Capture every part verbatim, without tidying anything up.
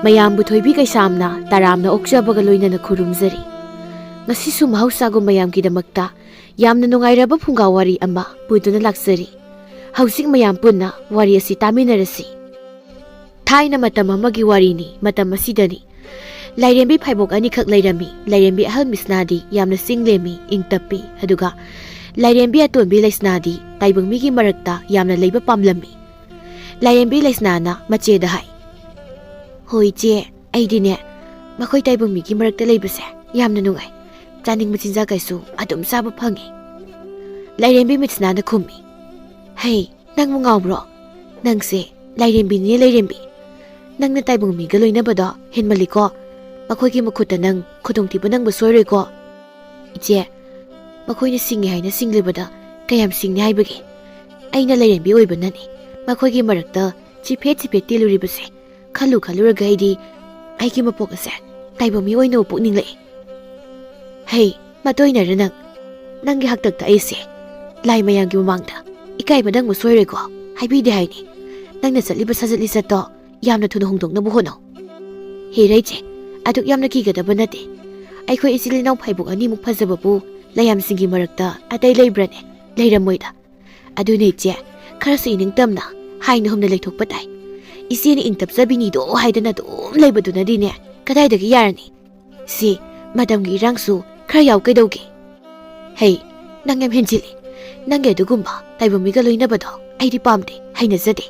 ꯃꯌꯥꯝꯕꯨ ꯊꯣꯏꯕꯤ ꯀꯩꯁꯥꯝꯅ ꯇꯔꯥꯝꯅ ꯑꯣꯛꯆꯕꯒ ꯂꯣꯏꯅꯅ ꯈꯨꯔꯨꯝꯖꯔꯤ꯫ ꯉꯁꯤꯁꯨ ꯃꯍꯧꯁꯥꯒꯨꯝ ꯃꯌꯥꯝꯒꯤꯗꯃꯛꯇ ꯌꯥꯝꯅ ꯅꯨꯡꯉꯥꯏꯔꯕ ꯐꯨꯡꯒꯥ ꯋꯥꯔꯤ ꯑꯃ ꯄꯨꯗꯨꯅ ꯂꯥꯛꯆꯔꯤ꯫ ꯍꯧꯖꯤꯛ ꯃꯌꯥꯝ ꯄꯨꯟꯅ ꯋꯥꯔꯤ ꯑꯁꯤ ꯇꯥꯃꯤꯟꯅꯔꯁꯤ꯫ ꯊꯥꯏꯅ ꯃꯇꯝ ꯑꯃꯒꯤ ꯋꯥꯔꯤꯅꯤ꯫ ꯃꯇꯝ ꯑꯁꯤꯗꯅꯤ꯫ ꯂꯥꯏꯔꯦꯝꯕꯤ ꯐꯥꯏꯕꯣꯛ ꯑꯅꯤꯈꯛ ꯂꯩꯔꯝꯃꯤ꯫ ꯂꯥꯏꯔꯦꯝꯕꯤ ꯑꯍꯜ ꯃꯤꯁꯅꯥꯗꯤ ꯌꯥꯝꯅ ꯆꯤꯡ ꯂꯦꯝꯃꯤ, ꯏꯪ ꯇꯞꯄꯤ꯫ ꯑꯗꯨꯒ ꯂꯥꯏꯔꯦꯝꯕꯤ ꯑꯇꯣꯟꯕꯤ ꯂꯩꯁꯅꯥꯗꯤ ꯇꯥꯏꯕꯪ ꯃꯤꯒꯤ ꯃꯔꯛꯇ ꯌꯥꯝꯅ ꯂꯩꯕ ꯄꯥꯝꯂꯝꯃꯤ꯫ ꯂꯥꯏꯔꯦꯝꯕꯤ ꯂꯩꯁꯅꯥꯅ ꯃꯆꯦꯗ ꯍꯥꯏ, "ꯍꯣꯏ ꯏꯆꯦ, ꯑꯩꯗꯤꯅꯦ, ꯃꯈꯣꯏ ꯇꯥꯏꯕꯪ ꯃꯤꯒꯤ ꯃꯔꯛꯇ ꯂꯩꯕꯁꯦ ꯌꯥꯝꯅ ꯅꯨꯡꯉꯥꯏ꯫ ꯆꯥꯅꯤꯡꯕ ꯆꯤꯟꯖꯥꯛ ꯀꯩꯁꯨ ꯑꯗꯨꯝ ꯆꯥꯕ ꯐꯪꯉꯤ꯫" ꯂꯥꯏꯔꯦꯝꯕꯤ ꯃꯤꯁꯅꯥꯅ ꯈꯨꯝꯃꯤ, "ꯍꯩ, ꯅꯪꯕꯨ ꯉꯥꯎꯕ꯭ꯔꯣ? ꯅꯪꯁꯦ ꯂꯥꯏꯔꯦꯝꯕꯤꯅꯤꯅꯦ, ꯂꯥꯏꯔꯦꯝꯕꯤ꯫ ꯅꯪꯅ ꯇꯥꯏꯕꯪ ꯃꯤꯒ ꯂꯣꯏꯅꯕꯗꯣ ꯍꯦꯟꯃꯜꯂꯤꯀꯣ꯫ ꯃꯈꯣꯏꯒꯤ ꯃꯈꯨꯠꯇ ꯅꯪ ꯈꯨꯗꯣꯡꯊꯤꯕ ꯅꯪꯕ ꯁꯣꯏꯔꯣꯏꯀꯣ꯫" "ꯏꯆꯦ, ꯃꯈꯣꯏꯅ ꯁꯤꯡꯉꯤ ꯍꯥꯏꯅ ꯁꯤꯡꯂꯤꯕꯗ ꯀꯌꯥꯝ ꯁꯤꯡꯅꯤ ꯍꯥꯏꯕꯒꯦ? ꯑꯩꯅ ꯂꯥꯏꯔꯦꯝꯕꯤ ꯑꯣꯏꯕꯅꯅꯤ ꯃꯈꯣꯏꯒꯤ ꯃꯔꯛꯇ ꯆꯤꯐꯦꯠ ꯆꯤꯐꯦꯠ ꯇꯦꯜꯂꯨꯔꯤꯕꯁꯦ꯫ ꯈꯜꯂꯨ ꯈꯜꯂꯨꯔꯒ ꯑꯩꯗꯤ ꯑꯩꯒꯤ ꯃꯄꯣꯛ ꯑꯁꯦ ꯇꯥꯏꯕꯪ ꯃꯤ ꯑꯣꯏꯅꯕ ꯄꯣꯛꯅꯤꯡꯂꯛꯏ꯫" "ꯍꯩ, ꯃꯇꯣꯏꯅꯔ ꯅꯪ? ꯅꯪꯒꯤ ꯍꯥꯛꯇꯛꯇ ꯑꯩꯁꯦ ꯂꯥꯏ ꯃꯌꯥꯝꯒꯤ ꯃꯃꯥꯡꯗ ꯏꯀꯥꯏꯕ ꯅꯪꯕ ꯁꯣꯏꯔꯣꯏꯀꯣ꯫ ꯍꯥꯏꯕꯤꯗꯦ ꯍꯥꯏꯅꯤ꯫ ꯅꯪꯅ ꯆꯠꯂꯤꯕ ꯁꯥꯖꯠ ꯂꯤꯆꯠꯇꯣ ꯌꯥꯝꯅ ꯊꯨꯅ ꯍꯣꯡꯗꯣꯛꯅꯕ ꯍꯣꯠꯅꯧ꯫" "ꯍꯦ ꯔꯩꯆꯦ, ꯑꯗꯨꯛ ꯌꯥꯝꯅ ꯀꯤꯒꯗꯕ ꯅꯠꯇꯦ꯫ ꯑꯩꯈꯣꯏ ꯏꯆꯤꯜ ꯏꯅꯥꯎ ꯐꯥꯏꯕꯣꯛ ꯑꯅꯤꯃꯨꯛ ꯐꯖꯕꯕꯨ ꯂꯥꯏꯌꯥꯝꯁꯤꯡꯒꯤ ꯃꯔꯛꯇ ꯑꯇꯩ ꯂꯩꯕ꯭ꯔꯅꯦ? ꯂꯩꯔꯝꯃꯣꯏꯗ꯫ ꯑꯗꯨꯅꯦ ꯏꯆꯦ, ꯈꯔꯁꯨ ꯏꯅꯤꯡ ꯇꯝꯅ ꯍꯥꯏꯅ ꯍꯨꯝꯅ ꯂꯩꯊꯣꯛꯄ ꯇꯥꯏ꯫ ꯏꯆꯦꯅ ꯏꯪ ꯇꯞꯆꯕꯤꯅꯤꯗꯣ ꯍꯥꯏꯗꯅ ꯑꯗꯨꯝ ꯂꯩꯕꯗꯨꯅꯗꯤꯅꯦ ꯀꯗꯥꯏꯗꯒꯤ ꯌꯥꯔꯅꯤ? ꯁꯤ ꯃꯇꯝꯒꯤ ꯏꯔꯥꯡꯁꯨ ꯈꯔ ꯌꯥꯎ ꯀꯩꯗꯧꯒꯦ?" "ꯍꯩ, ꯅꯪ ꯌꯥꯝ ꯍꯦꯟꯖꯤꯜꯂꯤ꯫ ꯅꯪꯒꯤ ꯑꯗꯨꯒꯨꯝꯕ ꯇꯥꯏꯕꯪ ꯃꯤꯒ ꯂꯣꯏꯅꯕꯗꯣ ꯑꯩꯗꯤ ꯄꯥꯝꯗꯦ, ꯍꯩꯅꯖꯗꯦ꯫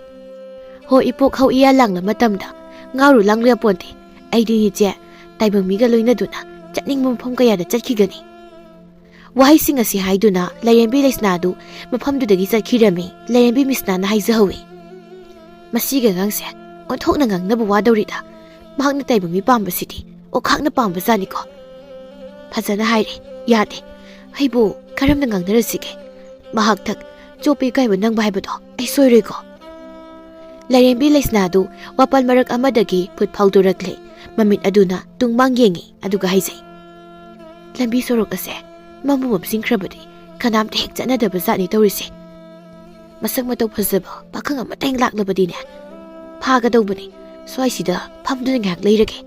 ꯍꯣ, ꯏꯄꯣꯛ ꯍꯧ ꯏꯌꯥ ꯂꯥꯡꯂ ꯃꯇꯝꯗ ꯉꯥꯎꯔꯨ ꯂꯥꯡꯂꯨ ꯌꯥꯄꯣꯟꯇꯦ꯫ ꯑꯩꯗꯤ ꯏꯆꯦ ꯇꯥꯏꯕꯪ ꯃꯤꯒ ꯂꯣꯏꯅꯗꯨꯅ ꯆꯠꯅꯤꯡꯕ ꯃꯐꯝ ꯀꯌꯥꯗ ꯆꯠꯈꯤꯒꯅꯤ꯫" ꯋꯥꯍꯩꯁꯤꯡ ꯑꯁꯤ ꯍꯥꯏꯗꯨꯅ ꯂꯥꯏꯔꯦꯝꯕꯤ ꯂꯩꯁꯅꯥꯗꯨ ꯃꯐꯝꯗꯨꯗꯒꯤ ꯆꯠꯈꯤꯔꯝꯃꯤ꯫ ꯂꯥꯏꯔꯦꯝꯕꯤ ꯃꯤꯁꯅꯥꯅ ꯍꯥꯏꯖꯍꯧꯏ, "ꯃꯁꯤꯒꯤ ꯑꯉꯥꯡꯁꯦ ꯑꯣꯟꯊꯣꯛꯅ ꯉꯥꯡꯅꯕ ꯋꯥꯗꯧꯔꯤꯗ꯫ ꯃꯍꯥꯛꯅ ꯇꯥꯏꯕꯪ ꯃꯤ ꯄꯥꯝꯕꯁꯤꯗꯤ ꯑꯣꯈꯥꯛꯅ ꯄꯥꯝꯕꯖꯥꯠꯅꯤꯀꯣ꯫ ꯐꯖꯅ ꯍꯥꯏꯔꯦ, ꯌꯥꯗꯦ꯫ ꯑꯩꯕꯨ ꯀꯔꯝꯅ ꯉꯥꯡꯅꯔꯁꯤꯒꯦ? ꯃꯍꯥꯛ ꯊꯛ ꯆꯣꯞꯄ ꯏꯀꯥꯏꯕ ꯅꯪꯕ ꯍꯥꯏꯕꯗꯣ ꯑꯩ ꯁꯣꯏꯔꯣꯏꯀꯣ꯫" ꯂꯥꯏꯔꯦꯝꯕꯤ ꯂꯩꯁꯅꯥꯗꯨ ꯋꯥꯄꯜ ꯃꯔꯛ ꯑꯃꯗꯒꯤ ꯐꯨꯠ ꯐꯥꯎꯗꯣꯔꯛꯂꯦ꯫ ꯃꯃꯤꯠ ꯑꯗꯨꯅ ꯇꯨꯡꯃꯥꯡ ꯌꯦꯡꯉꯤ, ꯑꯗꯨꯒ ꯍꯥꯏꯖꯩ, "ꯂꯝꯕꯤ ꯁꯣꯔꯣꯛ ꯑꯁꯦ ꯃꯝꯕꯨ ꯃꯝꯁꯤꯟꯈ꯭ꯔꯕꯗꯤ ꯀꯅꯥꯝꯇ ꯍꯦꯛ ꯆꯠꯅꯗꯕ ꯖꯥꯠꯅꯤ ꯇꯧꯔꯤꯁꯦ꯫ ꯃꯁꯛ ꯃꯇꯧ ꯐꯖꯕ ꯄꯥꯈꯪ ꯑꯃꯇ ꯍꯦꯛ ꯂꯥꯛꯂꯕꯗꯤꯅꯦ, ꯐꯥꯒꯗꯧꯕꯅꯤ, ꯁ꯭ꯋꯥꯏꯁꯤꯗ ꯐꯝꯗꯨꯅ ꯉꯥꯏꯍꯥꯛ ꯂꯩꯔꯒꯦ꯫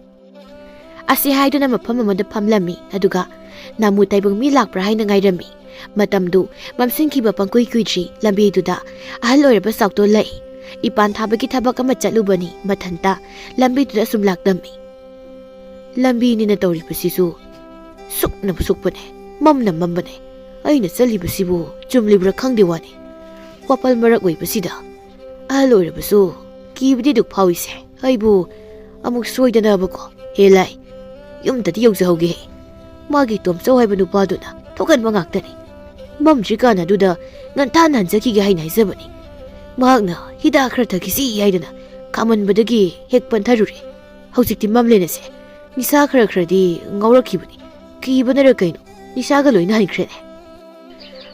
ꯑꯁꯤ ꯍꯥꯏꯗꯨꯅ ꯃꯐꯝ ꯑꯃꯗ ꯐꯝꯂꯝꯃꯤ, ꯑꯗꯨꯒ ꯅꯥꯃꯨ ꯇꯥꯏꯕꯪ ꯃꯤ ꯂꯥꯛꯄ꯭ꯔꯥ ꯍꯥꯏꯅ ꯉꯥꯏꯔꯝꯃꯤ꯫ ꯃꯇꯝꯗꯨ ꯃꯝꯁꯤꯟꯈꯤꯕ ꯄꯪꯀꯨꯏ ꯀꯨꯏꯗ꯭ꯔꯤ꯫ ꯂꯝꯕꯤꯗꯨꯗ ꯑꯍꯜ ꯑꯣꯏꯔꯕ ꯆꯥꯎꯇꯣꯟ ꯂꯥꯛꯏ꯫ ꯏꯄꯥꯟ ꯊꯥꯕꯒꯤ ꯊꯕꯛ ꯑꯃ ꯆꯠꯂꯨꯕꯅꯤ, ꯃꯊꯟꯇ ꯂꯝꯕꯤꯗꯨꯗ ꯑꯁꯨꯝ ꯂꯥꯛꯂꯝꯃꯤ꯫ ꯂꯝꯕꯤꯅꯤꯅ ꯇꯧꯔꯤꯕꯁꯤꯁꯨ ꯁꯨꯛꯅ ꯁꯨꯛꯄꯅꯦ, ꯃꯝꯅ ꯃꯝꯕꯅꯦ꯫ ꯑꯩꯅ ꯆꯠꯂꯤꯕꯁꯤꯕꯨ ꯆꯨꯝꯂꯤꯕ꯭ꯔꯥ ꯈꯪꯗꯦ ꯋꯥꯅꯤ꯫ ꯋꯥꯄꯜ ꯃꯔꯛ ꯑꯣꯏꯕꯁꯤꯗ ꯑꯍꯜ ꯑꯣꯏꯔꯕꯁꯨ ꯀꯤꯕꯗꯤ ꯑꯗꯨꯛ ꯐꯥꯎꯏꯁꯦ꯫ ꯑꯩꯕꯨ ꯑꯃꯨꯛ ꯁꯣꯏꯗꯅꯕꯀꯣ꯫ ꯍꯦ ꯂꯥꯏ, ꯌꯨꯝꯗꯗꯤ ꯌꯧꯖꯍꯧꯒꯦ꯫ ꯃꯥꯒꯤ ꯇꯣꯝꯆꯧ ꯍꯥꯏꯕ ꯅꯨꯄꯥꯗꯨꯅ ꯊꯣꯛꯍꯟꯕ ꯉꯥꯛꯇꯅꯤ꯫ ꯃꯝꯗ꯭ꯔꯤꯀꯥꯟ ꯑꯗꯨꯗ ꯉꯟꯇꯥꯅ ꯍꯟꯖꯈꯤꯒꯦ ꯍꯥꯏꯅ ꯍꯥꯏꯖꯕꯅꯤ꯫ ꯃꯍꯥꯛꯅ ꯍꯤꯗꯥꯛ ꯈꯔ ꯊꯛꯈꯤꯁꯤ ꯍꯥꯏꯗꯅ ꯈꯥꯝꯃꯟꯕꯗꯒꯤ ꯍꯦꯛ ꯄꯟꯊꯔꯨꯔꯦ꯫ ꯍꯧꯖꯤꯛꯇꯤ ꯃꯝꯂꯦꯅꯁꯦ꯫ ꯅꯤꯁꯥ ꯈꯔ ꯈꯔꯗꯤ ꯉꯥꯎꯔꯛꯈꯤꯕꯅꯤ꯫ ꯀꯤꯕꯅꯔ ꯀꯩꯅꯣ, ꯅꯤꯁꯥꯒ ꯂꯣꯏꯅ ꯍꯟꯈ꯭ꯔꯦꯅꯦ꯫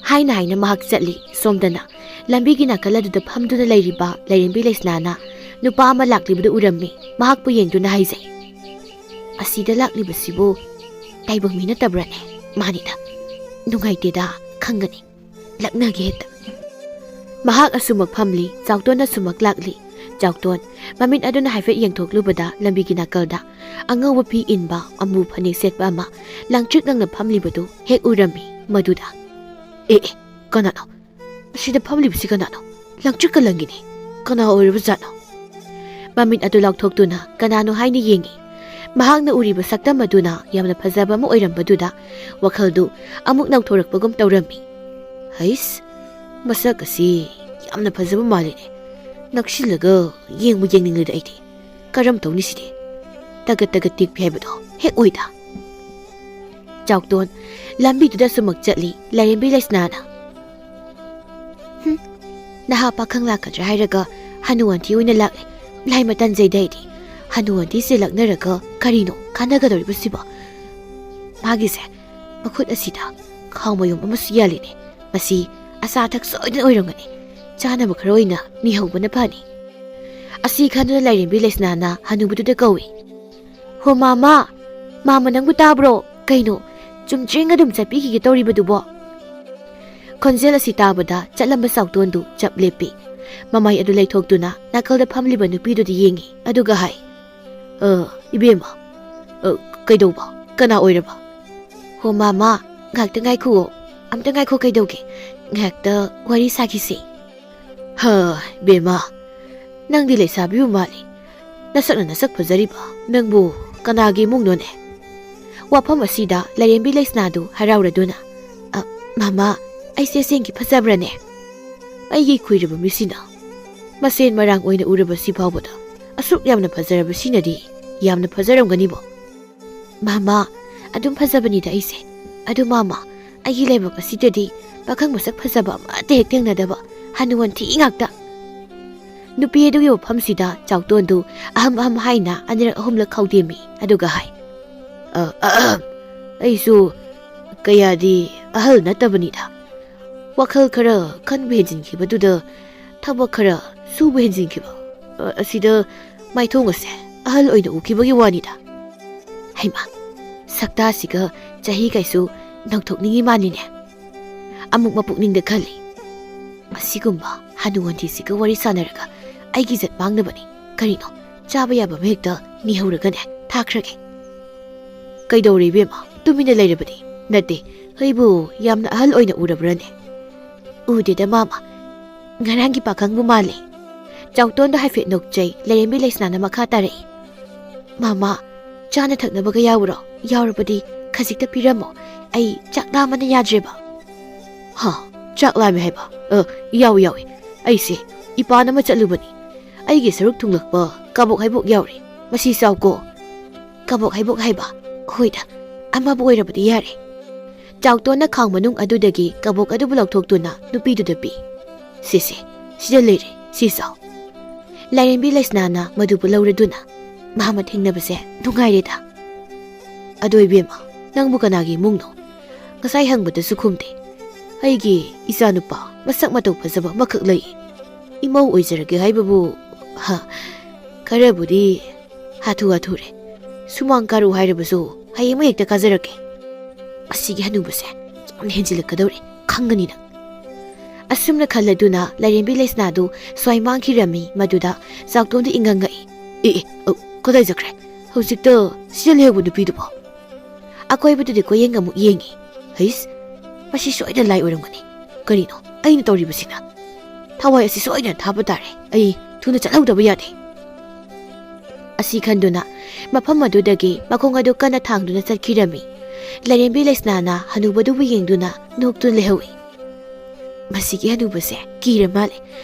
ꯍꯥꯏꯅ ꯍꯥꯏꯅ ꯃꯍꯥꯛ ꯆꯠꯂꯤ꯫ ꯁꯣꯝꯗꯅ ꯂꯝꯕꯤꯒꯤ ꯅꯥꯀꯜ ꯑꯗꯨꯗ ꯐꯝꯗꯨꯅ ꯂꯩꯔꯤꯕ ꯂꯥꯏꯔꯦꯝꯕꯤ ꯂꯩꯁꯅꯥꯅ ꯅꯨꯄꯥ ꯑꯃ ꯂꯥꯛꯂꯤꯕꯗꯨ ꯎꯔꯝꯃꯤ꯫ ꯃꯍꯥꯛꯄꯨ ꯌꯦꯡꯗꯨꯅ ꯍꯥꯏꯖꯩ, "ꯑꯁꯤꯗ ꯂꯥꯛꯂꯤꯕꯁꯤꯕꯨ ꯇꯥꯏꯕꯪ ꯃꯤ ꯅꯠꯇꯕ꯭ꯔꯥꯅꯦ?" ꯃꯥꯅꯤꯗ꯫ "ꯅꯨꯡꯉꯥꯏꯇꯦꯗ, ꯈꯪꯒꯅꯤ꯫ ꯂꯛꯅꯒꯦ ꯍꯦꯛꯇ꯫" ꯃꯍꯥꯛ ꯑꯁꯨꯃꯛ ꯐꯝꯂꯤ, ꯆꯥꯎꯇꯣꯟ ꯑꯁꯨꯃꯛ ꯂꯥꯛꯂꯤ꯫ ꯆꯥꯎꯇꯣꯟ ꯃꯃꯤꯠ ꯑꯗꯨꯅ ꯍꯥꯏꯐꯦꯠ ꯌꯦꯡꯊꯣꯛꯂꯨꯕꯗ ꯂꯝꯕꯤꯒꯤ ꯅꯥꯀꯜꯗ ꯑꯉꯧꯕ ꯐꯤ ꯏꯟꯕ, ꯑꯃꯨ ꯐꯅꯦꯛ ꯁꯦꯠꯄ ꯑꯃ ꯂꯪꯇ꯭ꯔꯤꯛ ꯂꯪꯅ ꯐꯝꯂꯤꯕꯗꯨ ꯍꯦꯛ ꯎꯔꯝꯃꯤ꯫ ꯃꯗꯨꯗ, "ꯑꯦ, ꯑꯦ, ꯀꯅꯥꯅꯣ? ꯑꯁꯤꯗ ꯐꯝꯂꯤꯕꯁꯤ ꯀꯅꯥꯅꯣ? ꯂꯪꯇ꯭ꯔꯤꯛꯀ ꯂꯪꯉꯤꯅꯦ꯫ ꯀꯅꯥ ꯑꯣꯏꯔꯕꯖꯥꯠꯅꯣ?" ꯃꯃꯤꯠ ꯑꯗꯨ ꯂꯥꯎꯊꯣꯛꯇꯨꯅ ꯀꯅꯥꯅꯣ ꯍꯥꯏꯅ ꯌꯦꯡꯉꯤ꯫ ꯃꯍꯥꯛꯅ ꯎꯔꯤꯕ ꯁꯛꯇꯝ ꯑꯗꯨꯅ ꯌꯥꯝꯅ ꯐꯖꯕ ꯑꯃ ꯑꯣꯏꯔꯝꯕꯗꯨꯗ ꯋꯥꯈꯜꯗꯨ ꯑꯃꯨꯛ ꯅꯧꯊꯣꯔꯛꯄꯒꯨꯝ ꯇꯧꯔꯝꯃꯤ꯫ "ꯍꯩꯁ, ꯃꯁꯛ ꯑꯁꯤ ꯌꯥꯝꯅ ꯐꯖꯕ ꯃꯥꯜꯂꯤꯅꯦ꯫ ꯅꯛꯁꯤꯜꯂꯒ ꯌꯦꯡꯕꯨ ꯌꯦꯡꯅꯤꯡꯂꯦꯗ ꯑꯩꯗꯤ꯫ ꯀꯔꯝ ꯇꯧꯅꯤ ꯁꯤꯗꯤ? ꯇꯒꯠ ꯇꯒꯠ ꯇꯦꯛꯄꯤ ꯍꯥꯏꯕꯗꯣ ꯍꯦꯛ ꯑꯣꯏꯗ꯫" ꯆꯥꯎꯇꯣꯟ ꯂꯝꯕꯤꯗꯨꯗ ꯁꯨꯃꯛ ꯆꯠꯂꯤ꯫ ꯂꯥꯏꯔꯦꯝꯕꯤ ꯂꯩꯁꯅꯥꯅ, "ꯍꯨꯝ, ꯅꯍꯥ ꯄꯥꯈꯪ ꯂꯥꯛꯀꯗ꯭ꯔꯥ ꯍꯥꯏꯔꯒ ꯍꯅꯨ ꯑꯟꯊꯤ ꯑꯣꯏꯅ ꯂꯥꯛꯂꯦ꯫ ꯂꯥꯏꯃ ꯇꯟꯖꯩꯗ ꯑꯩꯗꯤ꯫ ꯍꯅꯨ ꯑꯟꯊꯤꯁꯦ ꯂꯛꯅꯔꯒ ꯀꯔꯤꯅꯣ ꯀꯥꯟꯅꯒꯗꯧꯔꯤꯕꯁꯤꯕꯣ? ꯃꯥꯒꯤꯁꯦ ꯃꯈꯨꯠ ꯑꯁꯤꯗ ꯈꯥꯎ ꯃꯌꯨꯝ ꯑꯃꯁꯨ ꯌꯥꯜꯂꯤꯅꯦ꯫ ꯃꯁꯤ ꯑꯆꯥ ꯑꯊꯛ ꯁꯣꯏꯗꯅ ꯑꯣꯏꯔꯝꯒꯅꯤ꯫ ꯆꯥꯅꯕ ꯈꯔ ꯑꯣꯏꯅ ꯅꯤꯍꯧꯕꯅ ꯐꯅꯤ꯫" ꯑꯁꯤ ꯈꯟꯗꯨꯅ ꯂꯥꯏꯔꯦꯝꯕꯤ ꯂꯩꯁꯅꯥꯅ ꯍꯅꯨꯕꯗꯨꯗ ꯀꯧꯏ, "ꯍꯣ ꯃꯥꯃ, ꯃꯥꯃ ꯅꯪꯕꯨ ꯇꯥꯕ꯭ꯔꯣ? ꯀꯩꯅꯣ, ꯆꯨꯝꯗ꯭ꯔꯤꯡ ꯑꯗꯨꯝ ꯆꯠꯄꯤꯈꯤꯒꯦ ꯇꯧꯔꯤꯕꯗꯨꯕꯣ?" ꯈꯣꯟꯖꯦꯜ ꯑꯁꯤ ꯇꯥꯕꯗ ꯆꯠꯂꯝꯕ ꯆꯥꯎꯇꯣꯟꯗꯨ ꯆꯞ ꯂꯦꯞꯄꯤ꯫ ꯃꯃꯥꯏ ꯑꯗꯨ ꯂꯩꯊꯣꯛꯇꯨꯅ ꯅꯥꯀꯜꯗ ꯐꯝꯂꯤꯕ ꯅꯨꯄꯤꯗꯨꯗ ꯌꯦꯡꯉꯤ, ꯑꯗꯨꯒ ꯍꯥꯏ, "ꯑ, ꯏꯕꯦꯝꯃ, ꯑ, ꯀꯩꯗꯧꯕ? ꯀꯅꯥ ꯑꯣꯏꯔꯕ?" "ꯍꯣ ꯃꯥꯃ, ꯉꯥꯏꯍꯥꯛꯇ ꯉꯥꯏꯈꯨꯑꯣ꯫ ꯑꯝꯇ ꯉꯥꯏꯈꯣ, ꯀꯩꯗꯧꯒꯦ? ꯉꯥꯏꯍꯥꯛꯇ ꯋꯥꯔꯤ ꯁꯥꯈꯤꯁꯤ꯫" "ꯍ, ꯏꯕꯦꯝꯃ, ꯅꯪꯗꯤ ꯂꯩꯁꯥꯕꯤꯕꯨ ꯃꯥꯜꯂꯤ꯫ ꯅꯁꯛꯅ ꯅꯁꯛ ꯐꯖꯔꯤꯕ ꯅꯪꯕꯨ ꯀꯅꯥꯒꯤ ꯏꯃꯨꯡꯅꯣꯅꯦ?" ꯋꯥꯐꯝ ꯑꯁꯤꯗ ꯂꯥꯏꯔꯦꯝꯕꯤ ꯂꯩꯁꯅꯥꯗꯨ ꯍꯔꯥꯎꯔꯗꯨꯅ, "ꯑ, ꯃꯥꯃ, ꯑꯩꯁꯦ ꯑꯁꯦꯡꯒꯤ ꯐꯖꯕ꯭ꯔꯅꯦ? ꯑꯩꯒꯤ ꯈꯨꯏꯔꯕ ꯃꯤꯠꯁꯤꯅ ꯃꯁꯦꯟ ꯃꯔꯥꯡ ꯑꯣꯏꯅ ꯎꯔꯕꯁꯤ ꯐꯥꯎꯕꯗ ꯑꯁꯨꯛ ꯌꯥꯝꯅ ꯐꯖꯔꯕꯁꯤꯅꯗꯤ ꯌꯥꯝꯅ ꯐꯖꯔꯝꯒꯅꯤꯕꯣ꯫" "ꯃꯥꯃ, ꯑꯗꯨꯝ ꯐꯖꯕꯅꯤꯗ ꯑꯩꯁꯦ꯫ ꯑꯗꯨ ꯃꯥꯃ, ꯑꯩꯒꯤ ꯂꯥꯏꯕꯛ ꯑꯁꯤꯗꯗꯤ ꯄꯥꯈꯪ ꯃꯁꯛ ꯐꯖꯕ ꯑꯃꯠꯇ ꯍꯦꯛ ꯊꯦꯡꯅꯗꯕ ꯍꯅꯨ ꯍꯟꯊꯤ ꯉꯥꯛꯇ꯫" ꯅꯨꯄꯤ ꯑꯗꯨꯒꯤ ꯋꯥꯐꯝꯁꯤꯗ ꯆꯥꯎꯇꯣꯟꯗꯨ ꯑꯍꯝ ꯑꯍꯝ ꯍꯥꯏꯅ ꯑꯅꯤꯔꯛ ꯑꯍꯨꯝꯂꯛ ꯈꯧꯗꯦꯝꯃꯤ, ꯑꯗꯨꯒ ꯍꯥꯏ, "ꯑ, ꯑꯍꯝ, ꯑꯩꯁꯨ ꯀꯌꯥꯗꯤ ꯑꯍꯜ ꯅꯠꯇꯕꯅꯤꯗ꯫ ꯋꯥꯈꯜ ꯈꯔ ꯈꯟꯕ ꯍꯦꯟꯖꯤꯟꯈꯤꯕꯗꯨꯗ ꯊꯕꯛ ꯈꯔ ꯁꯨꯕ ꯍꯦꯟꯖꯤꯟꯈꯤꯕ, ꯑ, ꯑꯁꯤꯗ ꯃꯥꯏꯊꯣꯡ ꯑꯁꯦ ꯑꯍꯜ ꯑꯣꯏꯅ ꯎꯈꯤꯕꯒꯤ ꯋꯥꯅꯤꯗ꯫" ꯍꯩꯃꯥ, ꯁꯛꯇꯥꯁꯤꯒ ꯆꯍꯤ ꯀꯩꯁꯨ ꯅꯧꯊꯣꯛꯅꯤꯡꯉꯤ ꯃꯥꯅꯤꯅꯦ꯫ ꯑꯃꯨꯛ ꯃꯄꯨꯛꯅꯤꯡꯗ ꯈꯜꯂꯤ, "ꯑꯁꯤꯒꯨꯝꯕ ꯍꯅꯨ ꯍꯟꯊꯤꯁꯤꯒ ꯋꯥꯔꯤ ꯁꯥꯟꯅꯔꯒ ꯑꯩꯒꯤ ꯏꯖꯠ ꯃꯥꯡꯅꯕꯅꯤ꯫ ꯀꯔꯤꯅꯣ, ꯆꯥꯕ ꯌꯥꯕ ꯑꯃ ꯍꯦꯛꯇ ꯅꯤꯍꯧꯔꯒꯅꯦ ꯊꯥꯈ꯭ꯔꯒꯦ꯫" "ꯀꯩꯗꯧꯔꯦ ꯏꯕꯦꯝꯃ? ꯇꯨꯃꯤꯟꯅ ꯂꯩꯔꯕꯗꯤ?" "ꯅꯠꯇꯦ, ꯑꯩꯕꯨ ꯌꯥꯝꯅ ꯑꯍꯜ ꯑꯣꯏꯅ ꯎꯔꯕ꯭ꯔꯅꯦ?" "ꯎꯗꯦꯗ ꯃꯥꯃ, ꯉꯔꯥꯡꯒꯤ ꯄꯥꯈꯪꯕꯨ ꯃꯥꯜꯂꯦ꯫" ꯆꯥꯎꯇꯣꯟꯗ ꯍꯥꯏꯐꯦꯠ ꯅꯣꯛꯆꯩ ꯂꯥꯏꯔꯦꯝꯕꯤ ꯂꯩꯁꯅꯥꯅ ꯃꯈꯥ ꯇꯥꯔꯛꯏ, "ꯃꯥꯃ, ꯆꯥꯅ ꯊꯛꯅꯕꯒ ꯌꯥꯎꯕ꯭ꯔꯣ? ꯌꯥꯎꯔꯕꯗꯤ ꯈꯖꯤꯛꯇ ꯄꯤꯔꯝꯃꯣ, ꯑꯩ ꯆꯥꯛ ꯂꯥꯝꯕꯅ ꯌꯥꯗ꯭ꯔꯦꯕ꯫" "ꯍꯥ, ꯆꯥꯛ ꯂꯥꯝꯃꯦ ꯍꯥꯏꯕ? ꯑ, ꯌꯥꯎꯏ, ꯌꯥꯎꯏ꯫ ꯑꯩꯁꯦ ꯏꯄꯥꯟ ꯑꯃ ꯆꯠꯂꯨꯕꯅꯤ꯫ ꯑꯩꯒꯤ ꯁꯔꯨꯛ ꯊꯨꯡꯂꯛꯄ ꯀꯕꯣꯛ ꯍꯩꯕꯣꯛ ꯌꯥꯎꯔꯤ꯫ ꯃꯁꯤ ꯆꯥꯎꯀꯣ꯫" "ꯀꯕꯣꯛ ꯍꯩꯕꯣꯛ ꯍꯥꯏꯕ? ꯍꯣꯏꯗ, ꯑꯃꯕꯨ ꯑꯣꯏꯔꯕꯗꯤ ꯌꯥꯔꯦ꯫" ꯆꯥꯎꯇꯣꯟꯅ ꯈꯥꯡ ꯃꯅꯨꯡ ꯑꯗꯨꯗꯒꯤ ꯀꯕꯣꯛ ꯑꯗꯨꯕꯨ ꯂꯧꯊꯣꯛꯇꯨꯅ ꯅꯨꯄꯤꯗꯨꯗ ꯄꯤ꯫ "ꯁꯦ, ꯁꯦ, ꯁꯤꯗ ꯂꯩꯔꯦ, ꯁꯤ ꯆꯥꯎ꯫" ꯂꯥꯏꯔꯦꯝꯕꯤ ꯂꯩꯁꯅꯥꯅ ꯃꯗꯨꯕꯨ ꯂꯧꯔꯗꯨꯅ, "ꯃꯥꯃ ꯊꯦꯡꯅꯕꯁꯦ ꯅꯨꯡꯉꯥꯏꯔꯦꯗ꯫" "ꯑꯗꯣ ꯏꯕꯦꯝꯃ, ꯅꯪꯕꯨ ꯀꯅꯥꯒꯤ ꯏꯃꯨꯡꯅꯣ? ꯉꯁꯥꯏ ꯍꯪꯕꯗꯁꯨ ꯈꯨꯝꯗꯦ꯫ ꯑꯩꯒꯤ ꯏꯆꯥꯅꯨꯄꯥ ꯃꯁꯛ ꯃꯇꯧ ꯐꯖꯕ ꯑꯃꯈꯛ ꯂꯩ꯫ ꯏꯃꯧ ꯑꯣꯏꯖꯔꯒꯦ ꯍꯥꯏꯕꯕꯨ, ꯍ, ꯈꯔꯕꯨꯗꯤ ꯍꯥꯊꯨ ꯍꯥꯊꯨꯔꯦ꯫ ꯁꯨꯃꯥꯡ ꯀꯥꯔꯨ ꯍꯥꯏꯔꯕꯁꯨ ꯍꯌꯦꯡꯃꯛ ꯍꯦꯛꯇ ꯀꯥꯖꯔꯛꯀꯦ꯫" "ꯑꯁꯤꯒꯤ ꯍꯅꯨꯕꯁꯦ ꯌꯥꯝꯅ ꯍꯦꯟꯖꯤꯜꯂꯛꯀꯗꯧꯔꯦ, ꯈꯪꯒꯅꯤ ꯅꯪ꯫" ꯑꯁꯨꯝꯅ ꯈꯜꯂꯗꯨꯅ ꯂꯥꯏꯔꯦꯝꯕꯤ ꯂꯩꯁꯅꯥꯗꯨ ꯁ꯭ꯋꯥꯏ ꯃꯥꯡꯈꯤꯔꯝꯃꯤ꯫ ꯃꯗꯨꯗ ꯆꯥꯎꯇꯣꯟꯗꯨ ꯏꯉꯪ ꯉꯛꯏ꯫ "ꯑꯦ, ꯑꯦ, ꯑꯧ, ꯀꯗꯥꯏ ꯆꯠꯈ꯭ꯔꯦ? ꯍꯧꯖꯤꯛꯇ ꯁꯤꯗ ꯂꯩꯍꯧꯕ ꯅꯨꯄꯤꯗꯨꯕꯣ?" ꯑꯀꯣꯏꯕꯗꯨꯗ ꯀꯣꯌꯦꯡ ꯑꯃꯨꯛ ꯌꯦꯡꯉꯤ꯫ "ꯍꯩꯁ, ꯃꯁꯤ ꯁꯣꯏꯗꯅ ꯂꯥꯏ ꯑꯣꯏꯔꯝꯒꯅꯤ꯫ ꯀꯔꯤꯅꯣ ꯑꯩꯅ ꯇꯧꯔꯤꯕꯁꯤꯅ? ꯊꯋꯥꯏ ꯑꯁꯤ ꯁꯣꯏꯗꯅ ꯊꯥꯕ ꯇꯥꯔꯦ꯫ ꯑꯩ ꯊꯨꯅ ꯆꯠꯍꯧꯗꯕ ꯌꯥꯗꯦ"꯫ ꯑꯁꯤ ꯈꯟꯗꯨꯅ ꯃꯐꯝ ꯑꯗꯨꯗꯒꯤ ꯃꯈꯣꯡ ꯑꯗꯨ ꯀꯟꯅ ꯊꯥꯡꯗꯨꯅ ꯆꯠꯈꯤꯔꯝꯃꯤ꯫ ꯂꯥꯏꯔꯦꯝꯕꯤ ꯂꯩꯁꯅꯥꯅ ꯍꯅꯨꯕꯗꯨꯕꯨ ꯌꯦꯡꯗꯨꯅ ꯅꯣꯛꯇꯨꯅ ꯂꯩꯍꯧꯏ꯫ "ꯃꯁꯤꯒꯤ ꯍꯅꯨꯕꯁꯦ ꯀꯤꯔ ꯃꯥꯜꯂꯦ꯫